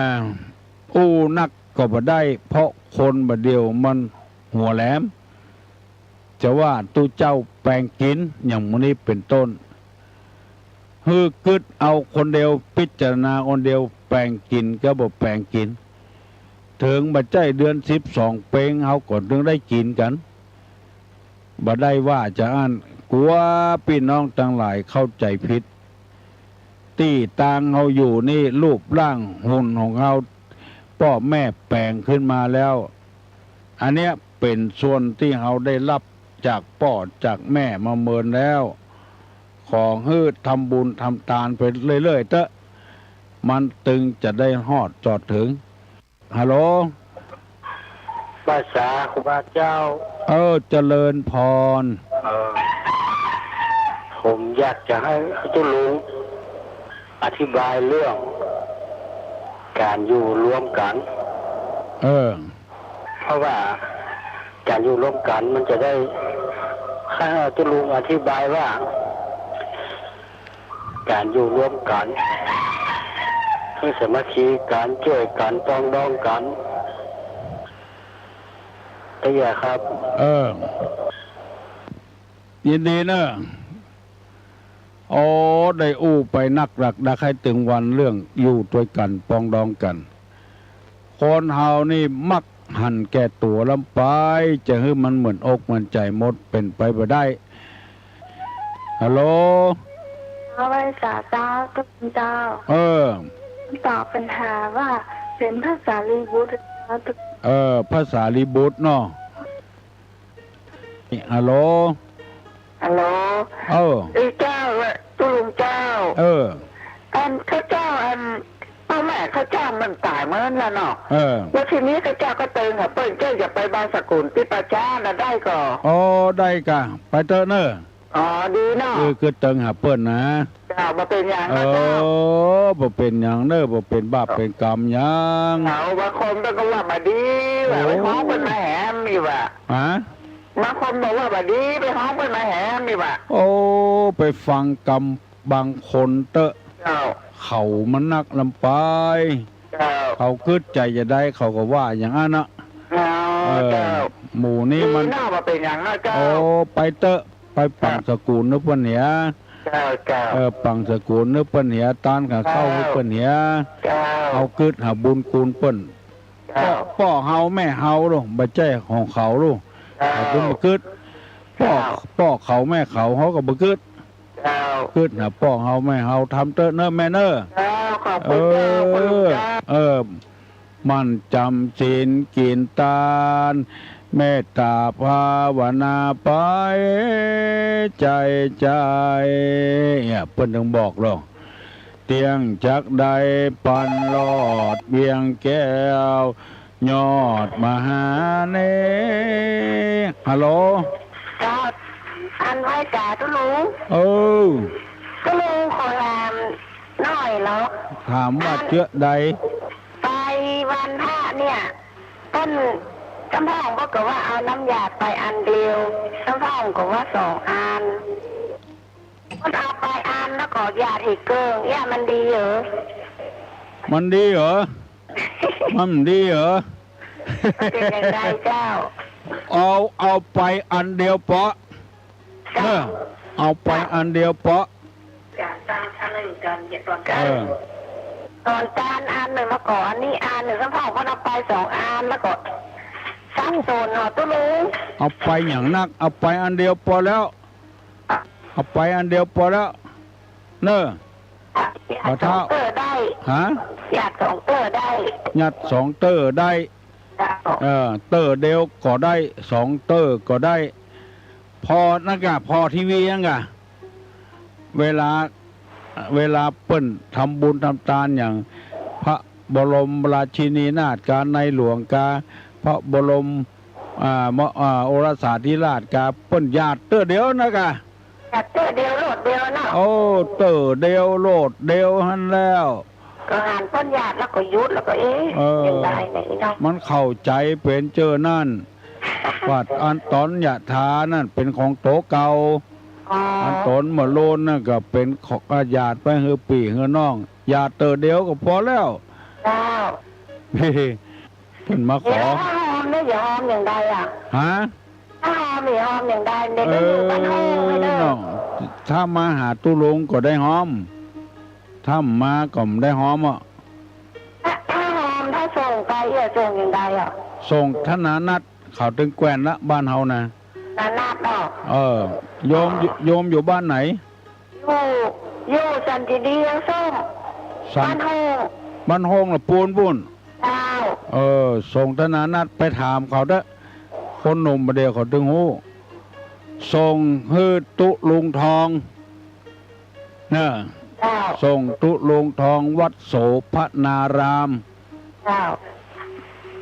อู้นักก็บ่ได้ เพราะคนบ่าเดี่ยวมันหัวแหลม จะว่าตุ๊เจ้าแป๋งกิ๋น อย่างหมู่นี้เป๋นต้น หื้อกึ๊ดเอาคนเดียว พิจารณาคนเดียว แป๋งกิ๋นกับบ่แป๋งกิ๋น เถิงบ่ใจ้เดือนสิบสองเป๊ง เฮาก็เถิงได้กิ๋นกั๋น บ่ได้ว่าจะอั้น กั๋วปี้น้องตังหลายเข้าใจ๋ผิด ตี้ตางเฮาอยู่นี่ รูปร่างหุ่นของเฮา ป้อแม่แป๋งขึ้นมาแล้ว อันเนี้ยเป๋นส่วนตี้เฮาได้ฮับจากป้อจากแม่มาเมินแล้ว ขอหื้อทำบุญทำตานไปเรื่อยๆ เต๊อะ มันตึงจะได้ฮอดจอดเถิง ฮัลโหล ภาษาครูบาเจ้า เออ เจริญพร เออ ผมอยากจะหื้อตุ๊ลุงอธิบายเรื่องก๋านอยู่รวมกั๋น เออ เพราะว่าก๋านอยู่รวมกั๋นมันจะได้ หื้อตุ๊ลุงอธิบายว่า ก๋านอยู่รวมกั๋น หื้อสามัคคีกั๋น จ้วยกั๋น ปรองดองกั๋น เตี้ยครับ เออ ยินดีเนอะ โอ้ ได้อู้ไปนักหลักดัก หื้อเถิงวันเรื่องอยู่ตวยกั๋น ปรองดองกั๋น คนเฮานี่มักหันแก่ตั๋วล้ำไป จะหื้อมันเหมือนอกเหมือนใจ๋หมด เป๋นไปบ่ได้ ฮัลโหล เอาไว้สาเจ้า ตุ๊ลุงเจ้า เออ ตอบปัญหาว่าเป๋นพระสารีบุตร เออ พระสารีบุตรเนาะ ฮัลโหล ฮัลโหล เออ เอ้ยเจ้า ตุ๊ลุงเจ้า เออ อันข้าเจ้า อันป้อแม่ข้าเจ้ามันต๋ายเมินแล้วเนาะ เออ แล้วทีนี้ข้าเจ้าก็เติงหาเปิ้น เจ้าอยากไปบางสกุลตี้ป่าจ๊าน่ะได้ก่อ อ๋อ ได้ก่ะ ไปเต๊อะเนอะ อ๋อ ดีเนาะ เออ กึ๊ดเติงหาเปิ้นนะ เจ้า บ่เป๋นหยังนะเจ้า เออ บ่เป๋นหยังเนอะ บ่เป๋นบาปเป๋นกรรมหยัง เจ้า บางคนก็ว่าบ่ดี ว่าไปฮ้องเปิ้นมาแหมนี่ว่า ฮะ บางคนบอกว่าบ่ดี ไปฮ้องเปิ้นมาแหมนี่ว่า โอ้ ไปฟังกำบางคนเต๊อะ เจ้า เขามันนักล้ำไป เจ้า เขากึ๊ดใจ๋จะได้ เขาก็ว่าอย่างอั้นนะ อ๋อ เออ เจ้า หมู่นี้มัน ดีเนาะ บ่เป๋นหยังนะเจ้า โอ้ ไปเต๊อะ ไปปังสกุลหื้อเปิ้นเหีย เจ้า เจ้า เออ ปังสกุลหื้อเปิ้นเหีย ตานก๋าเข้าหื้อเปิ้นเหีย เจ้า เฮากึ๊ดหาบุญคุณเปิ้น เจ้า ป้อ ป้อเฮาแม่เฮาลูก บ่ใจ้ของเขาลูก เจ้า เขาก็บ่กึ๊ด ป้อ เจ้า ป้อเขาแม่เขา เฮาก็บ่กึ๊ด เจ้า กึ๊ดหาป้อเฮาแม่เฮา ทำเต๊อะเน่อแม่เน่อ เจ้า ขอบคุณเจ้า เออ คุณลุงเจ้า เออ หมั่นจ๋ำศีลกิ๋นตาน เมตต๋าภาวนาไป ใจ้ ใจ้ เนี่ย เปิ้นตึงบอกลอ เตี้ยงจักได้ปันรอดเวียงแก้ว ยอดมหาเน ฮัลโหล เจ้า อันไหว้จ๋าตุ๊ลุง เออ ตุ๊ลุงขอถามหน่อยเนาะ ถามว่าเจื้อใด ไปวันพระเนี่ย เปิ้น สำเภาก็ว่าเอาน้ำหยาดไปอันเดียว สำเภาก็ว่าสองอัน เปิ้นเอาไปอันแล้วก็หยาดหีเกิ่ง เอี้ยมันดีเหรอ มันดีเหรอ มันดีเหรอ มันเป๋นอย่างใดเจ้า เอา เอาไปอันเดียวเปาะ เจ้า เออ เอาไปอันเดียวเปาะ เจ้า เออ ต๋อนตานอันนึ่งแล้วก็อันนี้อันนึ่ง สำเภาก็เอาไปสองอันแล้วก็สับสนเนาะตุ๊ลุง เอาไปอย่างนัก เอาไปอันเดียวปอแล้ว เอาไปอันเดียวปอแล้ว เน่อ หยาดสองเต๊อะได้ ฮะ หยาดสองเต๊อะได้ หยาดสองเต๊อะได้ เจ้า เออ เต๊อะเดียวก็ได้ สองเต๊อะก็ได้ ผ่อนั่นก่ะ ผ่อทีวีนั่นก่ะ เวลา เวลาเปิ้นทำบุญทำตานอย่างพระบรมราชินีนาถกา ในหลวงกา พระบรม อ่า ม- อ่า โอรสาธิราชกา เปิ้นหยาดเต๊อะเดียวนั่นก่ะ หยาดเต๊อะเดียวโลดเดียวเนาะ โอ้ เต๊อะเดียวโลดเดียวหั้นแล้ว ก็หันเปิ้นหยาดแล้วก็หยุดแล้วก็ เอ๊ะ เออ อย่างใดเนี่ยเนาะ มันเข้าใจ๋เป๋นเจ้านั้น ว่าอันต๋อนยะถานั่นเป๋นของโตเก่า อ๋อ อันต๋อนเมื่อโลนนั่นก็เป๋นของ อ่ะ หยาดไปหื้อปี้หื้อน้อง หยาดเต๊อะเดียวก็ปอแล้ว เจ้า เปิ้นมาขอ เดี๋ยวถ้าหอมเนี่ย อย่าหอมอย่างใดอะ ฮะ ถ้าหอมนี่หอมอย่างใด เด็กก็อยู่บ้านห้องไม่ได้ เออ น้อง ถ้ามาหาตุ๊ลุงก็ได้หอม ถ้าบ่มาก็บ่ได้หอมอ่ะ ถ้า ถ้าหอม ถ้าส่งไป เอี้ยส่งอย่างใดอ่ะ ส่งธนานัต เขาตึงแกว่นละบ้านเฮานะ ธนานัตเนาะ เออ โยม อ๋อ โยมอยู่บ้านไหน อยู่ อยู่สันติดียังส้ม สัน บ้านห้อง บ้านห้องละปูนปู้น เจ้า เออ ส่งธนานัตไปถามเขาเต๊อะ คนหนุ่มบ่าเดี่ยวเขาตึงฮู้ ส่งหื้อตุ๊ลุงทอง เน่อ เจ้า ส่งตุ๊ลุงทอง วัดโสภณาราม เจ้า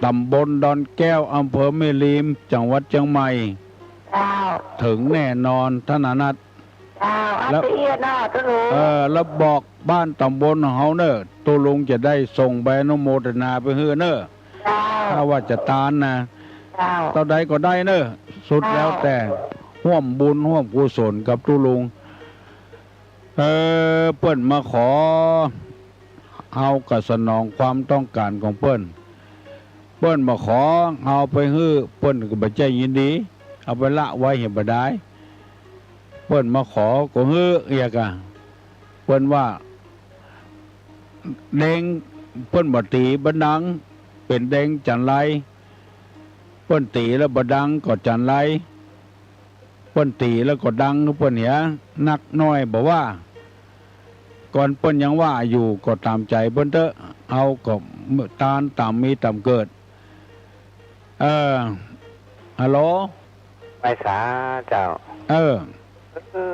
ต๋ำบลดอนแก้ว อำเภอแม่ริม จังหวัดเจียงใหม่ เจ้า เถิงแน่นอน ธนานัต เจ้า อัน แล้ว ละเอียดเนาะ ตุ๊ลุง เออ แล้วบอกบ้านต๋ำบลของเฮาเน่อ ตุ๊ลุงจะได้ส่งใบอนุโมทนาไปหื้อเน่อ เจ้า ถ้าว่าจะตานนะ เจ้า เต้าใดก็ได้เน่อ สุด เจ้า แล้วแต่ ฮ่วมบุญฮ่วมกุศลกับตุ๊ลุง เออ เปิ้นมาขอ เฮาก็สนองความต้องการของเปิ้น เปิ้นมาขอ เฮาไปหื้อ เปิ้นก็บ่ใจ้ยินดี เอาไปละไว้เหียบ่ดาย เปิ้นมาขอก็หื้อเอียกอะ เปิ้นว่า แดง เปิ้นบ่ตี๋บ่ดัง เป๋นแดงจั๋นไร เปิ้นตี๋แล้วบ่ดังก็จั๋นไร เปิ้นตี๋แล้วก็ดัง เปิ้นเหีย นักน้อยบ่ว่า ก่อนเปิ้นยังว่าอยู่ก็ต๋ามใจ๋เปิ้นเต๊อะ เฮาก็ตานต๋ามมีต๋ามเกิด เออ ฮัลโหล ไหว้สาเจ้า เออ เออ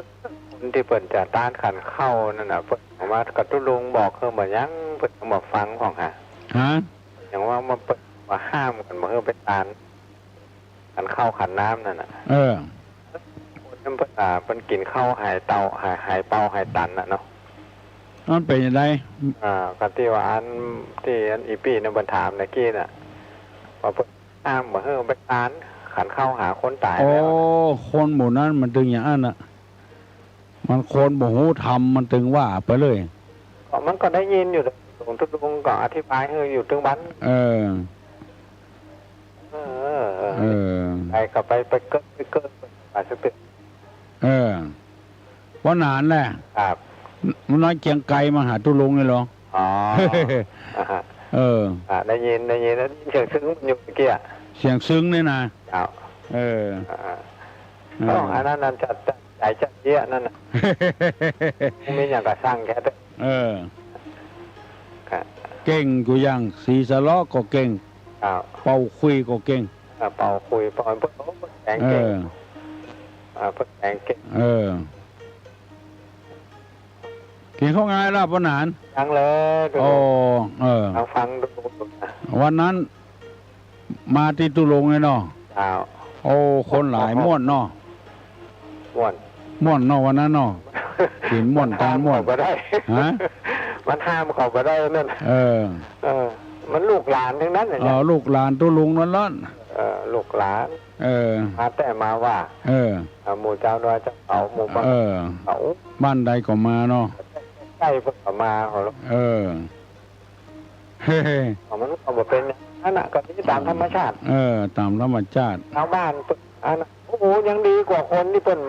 คนตี้เปิ้นจะตานขันข้าวนั่นน่ะ เปิ้นว่ากับตุ๊ลุงบอกเฮาบ่ยัง เปิ้นบ่ฟังพ่องหา ฮะ ยังว่ามาเปิ้นมาห้ามกั๋นบ่หื้อไปตาน ขันข้าวขันน้ำนั่นน่ะ เออ คนนั้นเปิ้น อ่า เปิ้นกิ๋นข้าวหายเตา หาย หายเปาหายตันน่ะเนาะ มันเป๋นจั่งใด อ่า ก็ตี้ว่าอัน ตี้อันอี่ปี้นั่นเปิ้นถามเมื่อกี้น่ะ ว่าเปิ้นห้ามบ่หื้อไปตาน ขันข้าวหาคนต๋าย โอ้ แล้ว คนหมู่นั้นมันตึงอย่างอั้นน่ะ มันคนบ่ฮู้ธรรม มันตึงว่าไปเลย ก็มันก็ได้ยินอยู่ หลวงตุ๊ลุงก็อธิบายหื้ออยู่ตึงวัน เออ เออ เออ ไปก็ไป ไปเกิด ไปเกิด ไปสักเทื่อ เออ ป้อหนานแหละ ครับ มันน้อยเกียงไกรมาหาตุ๊ลุงนี่เหรอ อ๋อ อ่าฮะ เออ อ่า ได้ยิน ได้ยิน ได้ยินเสียงซึ่งมันอยู่เมื่อกี้อะ เสียงซึ่งนี่นะ ครับ เออ อ่า เออ อ๋อ อันนั้น นั่นจัด จัดใจ๋จัดเยียะนั่นน่ะ มีอย่างกะสั่งแกเต๊อะ เออ ครับ เก่งกู้อย่าง สีสะเลาะก็เก่ง ครับ เป่าขลุ่ยก็เก่ง อ่า เป่าขลุ่ย เป่า เปิ้น โอ้ เปิ้นแสดงเก่ง เออ อ่า เปิ้นแสดงเก่ง เออ กิ๋นข้าวงายแล้วป้อหนาน ยังเลย โอ้ เออ ฟัง ฟังดูนะ วันนั้นมาตี้ตุ๊ลุงเลยเนาะ เจ้า โอ้ คนหลาย ม่วนเนาะ ม่วน ม่วนเนาะวันนั้นเนาะ กิ๋นม่วน ตานม่วน มันห้ามเขาบ่ได้ ฮะ มันห้ามเขาบ่ได้นั่น เออ เออ มันลูกหลานตังนั้นน่ะ เออ ลูกหลานตุ๊ลุงนั่นละ เออ ลูกหลาน เออ มาแต๊มาว่า เออ อ่า หมู่เจ้าน้อยเจ้าเขา หมู่บ้าน เออ เขา บ้านใดก็มาเนาะ ใกล้เปิ้นก็มาเขา เออ เฮ้ เอามันก็บ่เป๋นอย่างนั้นน่ะ ก็ดีต๋ามธรรมชาติ เออ ต๋ามธรรมชาติ ชาวบ้านเปิ้น อันนั้น โอ้โห ยังดีกว่าคนตี้เปิ้น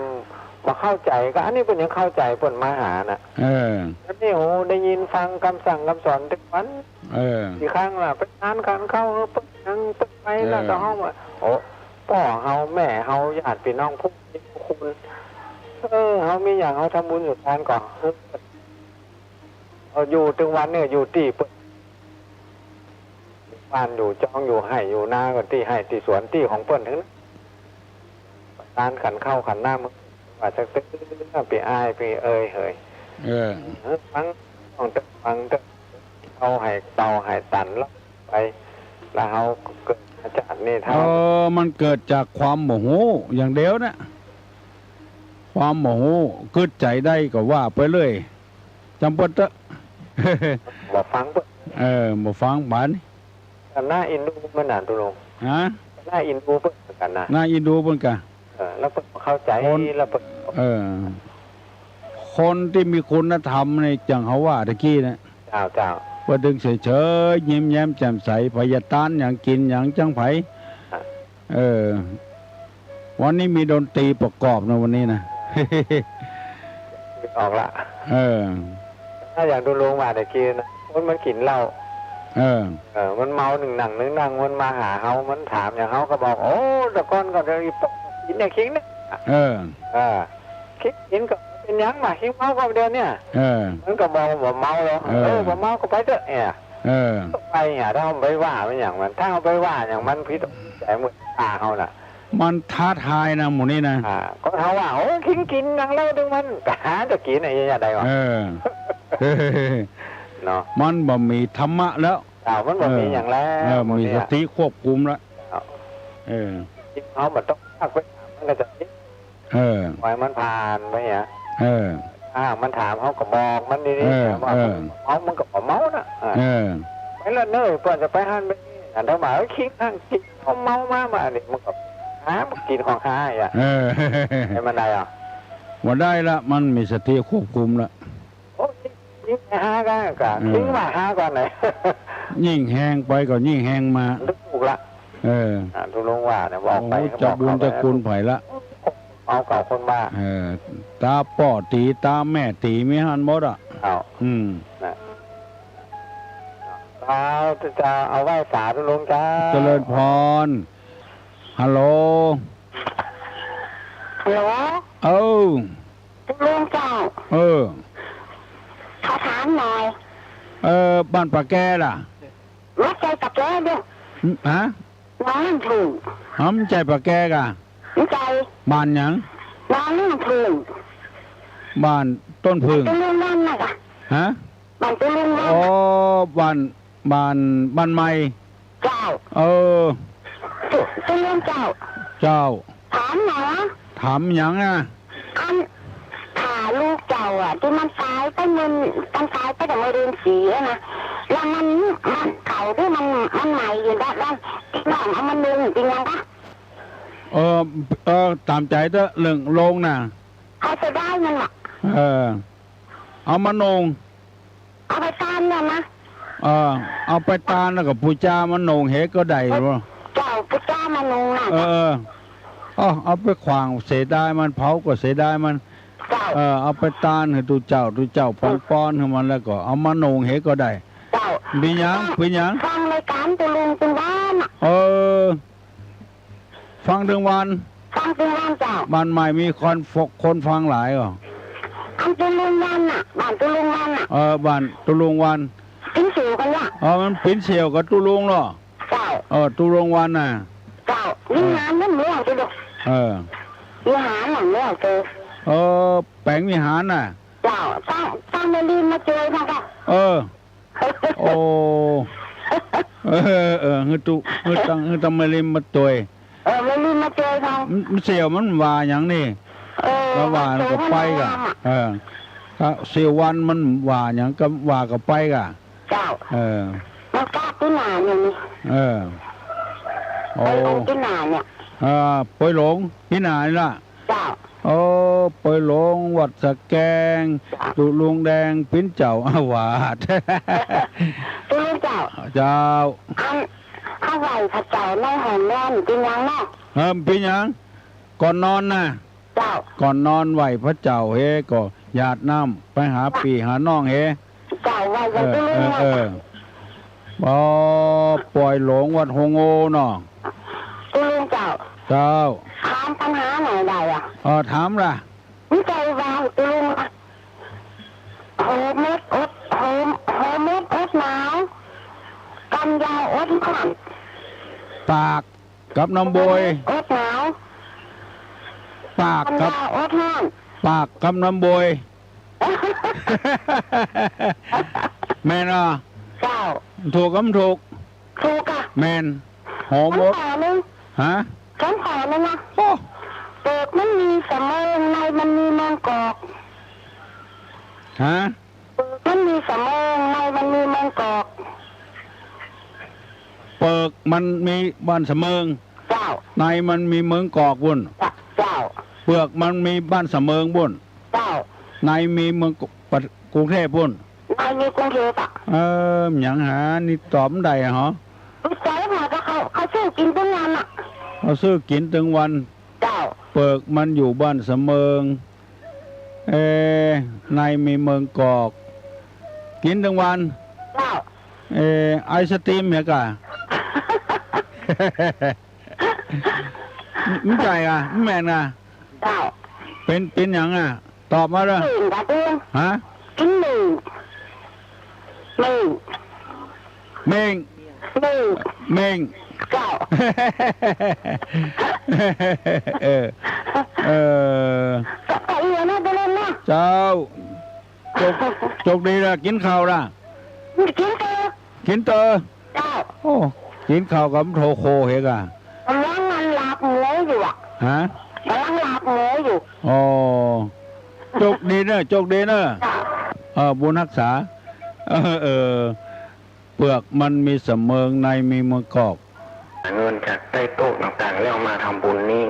บ่เข้าใจ๋ ก็อันนี้เปิ้นยังเข้าใจ๋ เปิ้นมาหาน่ะ เออ อันนี้ โอ้โห ได้ยินฟังกำสั่งกำสอนตึกวัน เออ กี่ครั้งละ ไปงานขันเข้า เออ เปิ้นยัง เปิ้นไปละ เออ ก็ฮ้องว่า โอ้ ป้อเฮา แม่เฮา ญาติปี้น้อง ผู้มีผู้คุณ เออ เฮามีอย่าง เฮาทำบุญอยู่ตานก่อน เออ เออ อยู่ตึงวันเนี่ย อยู่ตี้เปิ้น บ้านอยู่จอง อยู่ไฮ่อยู่นา ก็ตี้ไฮ่ตี้สวน ตี้ของเปิ้นตึงนั้น ตานขันข้าวขันน้ำ ว่าสักตึ๊ด ปี้อ้ายปี้เอยเหย เออ เออ ฟัง ฟังเต๊อะ ฟังเต๊อะ เฮาไฮ่เต่าไฮ่ตันแล้วไป แล้วเฮาเกิดมาจาตินี่เท่า เออ มันเกิดจากความบ่ฮู้อย่างเดียวนะ ความบ่ฮู้ กึ๊ดใจ๋ได้ก็ว่าไปเรื่อย จำเปิ้นเต๊อะ บ่ฟังเปิ้น เออ บ่ฟังปานนี้ แต่น่าเอ็นดูเหมือนกันนะตุ๊ลุง ฮะ น่าเอ็นดูเปิ้นเหมือนกันนะ น่าเอ็นดูเปิ้นกะ เออ แล้วเปิ้นเข้าใจ๋ คน แล้วเปิ้น เออ คนตี้มีคุณธรรมนี่ อย่างเขาว่าตะกี้นะ เจ้า เจ้า เปิ้นตึงเฉยๆ ยิ้มแย้มแจ่มใส ใผจะต้านหยัง กิ๋นหยังจังใผ อ่ะ เออ วันนี้มีดนตรีประกอบนะวันนี้นะ ออกละ เออ ถ้าอย่างตุ๊ลุงว่าตะกี้นะ คนมันกิ๋นเหล้า เออ เออ มันเมานึ่งนั่งนึ่งนั่ง มันมาหาเฮา มันถามอย่างเฮาก็บอก โอ้ แต่ก่อนก็เดี๋ยวอีปกกิ๋นเนี่ย คิงเนี่ย เออ เออ คิงกิ๋นก็เป๋นหยังวะ คิงเมาก็เดี๋ยวเนี่ย เออ มันก็บอกว่าบ่เมาหรอก เออ เออ บ่เมาก็ไปเต๊อะเนี่ย เออ ไปเนี่ย ถ้าเฮาไปว่ามันอย่างมัน ถ้าเฮาไปว่าอย่างมันผิดใจ๋หมดตาเฮาน่ะ มันท้าทายนะหมู่นี้นะ อ่า ก็เฮาว่า โอ้ คิงกิ๋นหยังเหล้าตึงมัน ก็หาแต่กิ๋นไอ้เยียะใดวะ เออ เนาะ มันบ่มีธรรมะแล้ว เจ้า มันบ่มีหยังแล้ว เออ หมู่นี้ มีสติควบคุมแล้ว เจ้า เออ เฮาบ่ต้องพากไปถามมันก็จะ เออ ปล่อยมันผ่านไปเนี่ย เออ ถ้ามันถามเฮาก็บอกมันดีๆ เออ แต่ว่า เออ เฮามันก็บ่เมานะ อ่า เออ ไปละเน้อ เปิ้นจะไปหั้นไปนี่ อันถ้าว่า เอ้ย คิงหั้น กิ๋นของเมามา มานี่ มันก็หา มันกิ๋นของหาอีกอะ เออ เป๋นมันใดอ่ะ บ่ได้ละ มันมีสติควบคุมละ โอ้ คิงหากั๋นกะ อืม คิงว่าหาก่อนไหน ยิ่งแฮงไปก็ยิ่งแฮงมา ถูกละ เออ อ่า ตุ๊ลุงว่าเนี่ย บอกไป โอ้ ก็บอก เจ้าบุญเจ้าคุณไผละ เอาเก่าคนบ้า เออ ต๋าป้อตี๋ ต๋าแม่ตี๋ มีหั้นหมดอ่ะ เอา อืม นะ เจ้า จะเอาไหว้สาตุ๊ลุงเจ้า เจริญพร ฮัลโหล ฮัลโหล เออ ตุ๊ลุงเจ้า เออ ขอถามหน่อย เออ บ้านป่าแกล่ะ บ่ใจ้ป่าแกเด้อ ฮะ หนองน้ำผึ้ง อ๋อ บ่ใจ้ป่าแกก่ะ บ่ใจ้ บ้านหยัง หนองน้ำผึ้ง บ้านต้นผึ้ง ตุ๊ลุงนั่นน่ะก่ะ ฮะ บ้านตุ๊ลุงนั่น อ๋อ น่ะ บ้าน บ้าน บ้านใหม่ เจ้า เออ ตุ๊ ตุ๊ลุงเจ้า เจ้า ถามหน่อยนะ ถามหยังอ่ะ อัน ถ้าลูกเจ้าอ่ะ ตี้มันต๋ายไปเมื่อ มันต๋ายไปตั้งเมื่อเดือนสี่อะนะ แล้วมัน มันเก่าหรือมัน มันใหม่อยู่ด้านล่าง ตี้น้องเอามานุ่งเป๋นหยังกะ เออ เออ ต๋ามใจ๋เต๊อะ เรื่องโลงน่ะ เขาจะได้มันน่ะ เออ เอามานุ่ง เอาไปตานเนี่ยนะ เออ เอาไปตานแล้วก็ปู๋จามานุ่งเหก็ได้บ่ เจ้าปู๋จามานุ่งน่ะ เออ เออ อ้อ เอาไปขว้างเสียดายมัน เผาก็เสียดายมัน เจ้า เออ เอาไปตานหื้อตุ๊เจ้า ตุ๊เจ้าปันปอนหื้อมัน แล้วก็เอามานุ่งเหก็ได้ เจ้า เป๋นหยัง เป๋นหยัง ฟังรายก๋านตุ๊ลุงตึงวันน่ะ เออ ฟังตึงวัน ฟังตึงวันเจ้า บ้านใหม่มีคนฟ- คนฟังหลายก่อ อันตุ๊ลุงวันน่ะ บ้านตุ๊ลุงวันน่ะ เออ บ้านตุ๊ลุงวัน ปิ๋นเสี่ยวกั๋นละ เออ มันปิ๋นเสี่ยวกับตุ๊ลุงเนาะ เจ้า เออ ตุ๊ลุงวันน่ะ เจ้า วิหารมันเหมือนตุ๊ลุง เออ วิหารหลังเหมือนตุ๊ลุง เออ แป๋งวิหารน่ะ เจ้า ต้อง ต้องแม่ลีมาจ่วยนะเจ้า เออ โอ้ เออ เออ หื้อตุ๊ หื้อตัง หื้อตังแม่ลีมาจ่วย เออ แม่ลีมาจ่วยเขา มัน มันเสี่ยวมันว่าหยังนี่ เออ แล้วว่าก็ไปก่ะ เออ ถ้าเสี่ยววันมันว่าหยังก็ว่าก็ไปก่ะ เจ้า เออ มันกล้าตี้หนาเนี่ยนี่ เออ โอ้ ไปหลงตี้หนาเนี่ย เออ ไปหลงตี้หนานี่ละ เจ้า โอ้ ไปหลงวัดสะแก้ง เจ้า ตุ๊ลุงแดงปิ๋นเจ้าอาวาส ตุ๊ลุงเจ้า เจ้า อัน เขาไหว้พระเจ้าในห้องนอนเป๋นหยังเนาะ เออ เป๋นหยัง ก่อนนอนน่ะ เจ้า ก่อนนอนไหว้พระเจ้าเฮก็หยาดน้ำไปหาปี้หาน้องเฮ เจ้า ไหว้อย่างตุ๊ลุงเนาะ เออ เออ อ๋อ ป่อยหลงวัดโฮงโอเนาะ ตุ๊ลุงเจ้า เจ้า ถามปัญหาหน่อยได้อะ เออ ถามล่ะ มีใจ๋ว่าตุ๊ลุงอะ โหมดอด โหม โหมดอดหนาว กันยาวอดฮ้อน ปากกับน้ำโบย อดหนาว ปากกับ กันยาวอดฮ้อน ปากกับน้ำโบย แม่นอ่ะ เจ้า ถูกกับบ่ถูก ถูกอะ แม่น โหมด ถามข้อนึ่ง ฮะ ถามข้อนึ่งนะ โอ้ เปิกมันมีสะเมิง ในมันมีเมิงกอก ฮะ เปิกมันมีสะเมิง ในมันมีเมิงกอก เปิกมันมีบ้านสะเมิง เจ้า ในมันมีเมิงกอกปู้น เจ้า เปลือกมันมีบ้านสะเมิงปู้น เจ้า ในมีเมิงก- กรุงเทพฯปู้น ในมีกรุงเทพฯอะ เออ หยังหา นี่ตอบบ่ได้หรอ บ่ใจ้ค่ะ ก็เขา เขาซื้อกิ๋นตึงวันอะ เขาซื้อกิ๋นตึงวัน เจ้า เปลือกมันอยู่บ้านสะเมิง เออ ในมีเมิงกอก กิ๋นตึงวัน เจ้า เออ ไอศกรีมเหรอกะ บ่ใจ้อะ บ่แม่นอะ เจ้า เป๋น เป๋นหยังอะ ตอบมาเด้อ เม่งกะเตื้อง ฮะ กิ๋นเม่ง เม่ง เม่ง เม่ง เม่ง เม่ง เจ้า เออ เออ ก็ ก็เอียนะ บ่เล่นนะ เจ้า โจค โจคดีละ กิ๋นข้าวละ กิ๋นเต๊อะ กิ๋นเต๊อะ เจ้า โอ้ กิ๋นข้าวกับโทโคเหรอกะ ก่ำลังอันลาบหมูอยู่อะ ฮะ ก่ำลังลาบหมูอยู่ อ๋อ โจคดีเน่อ โจคดีเน่อ เจ้า เออ บุญฮักษา เออ เออ เปลือกมันมีสะเมิง ในมีเมิงกอก เงินจากใต้โต๊ะต่างๆ แล้วมาทำบุญนี่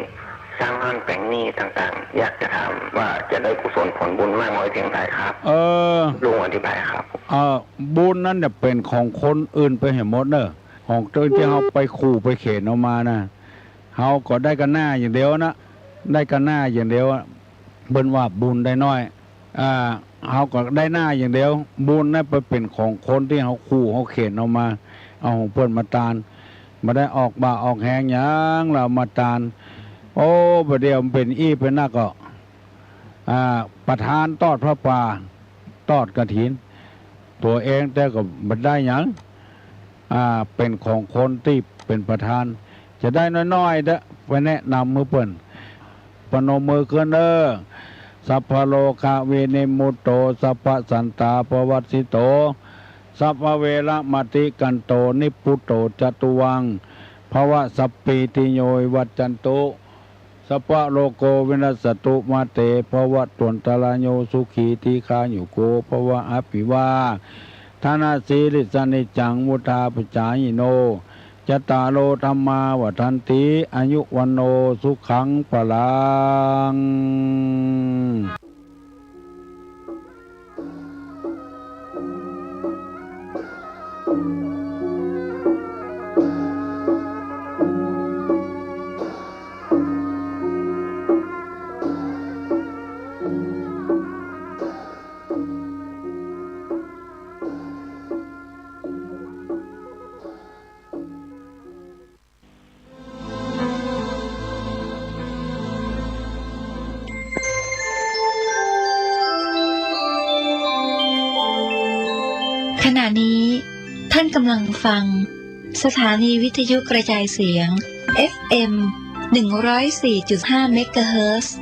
สร้างบ้านแป๋งหนี้ต่างๆ อยากจะถามว่าจะได้กุศลผลบุญมากน้อยเพียงใดครับ เออ ลุงอธิบายครับ เออ บุญนั้นเนี่ยเป๋นของคนอื่นไปหื้อหมดเน่อ ของเจ้าที่เฮาไปขู่ไปเข็นเอามานะ เฮาก็ได้ก้าหน้าอย่างเดียวนะ ได้ก้าหน้าอย่างเดียวอะ เปิ้นว่าบุญได้น้อย อ่า เฮาก็ได้หน้าอย่างเดียว บุญนั้นไปเป๋นของคนตี้เฮาขู่เฮาเข็นเอามา เอาของเปิ้นมาตาน บ่ได้ออกบ่าออกแฮงหยัง แล้วเอามาตาน โอ้ บ่าเดี่ยวมันเป๋นอี้เป๋นนักก็ อ่า ประธานตอดผ้าป่า ตอดกฐิน ตั๋วเองแต่ก็บ่ได้หยัง อ่า เป๋นของคนตี้เป๋นประธาน จะได้น้อยๆ เต๊อะ ไปแนะนำหื้อเปิ้น ประนมมือขึ้นเน่อ สัพพะโรคะวินิมมุตโต สัพพะสันตาปะวัสสิโต สัพพะเวระมะติกันโต นิพพุตโต จะตุวัง ภะวะ สัพพีติโย วิวัชชันตุ สัพพะโรโค วินัสสะตุ มา เต ภะวัตวันตะราโย สุขี ทีฆายุโก ภะวะ อะภิวาทะนะสีลิสสะ นิจจัง วุฑฒาปะจายิโน จัตตาโร ธัมมา วัฑฒันติ อายุ วัณโณ สุขัง พะลัง ขณะนี้ท่านกำลังฟังสถานีวิทยุกระจายเสียง เอฟเอ็ม หนึ่งร้อยสี่จุดห้า เมกะเฮิรตซ์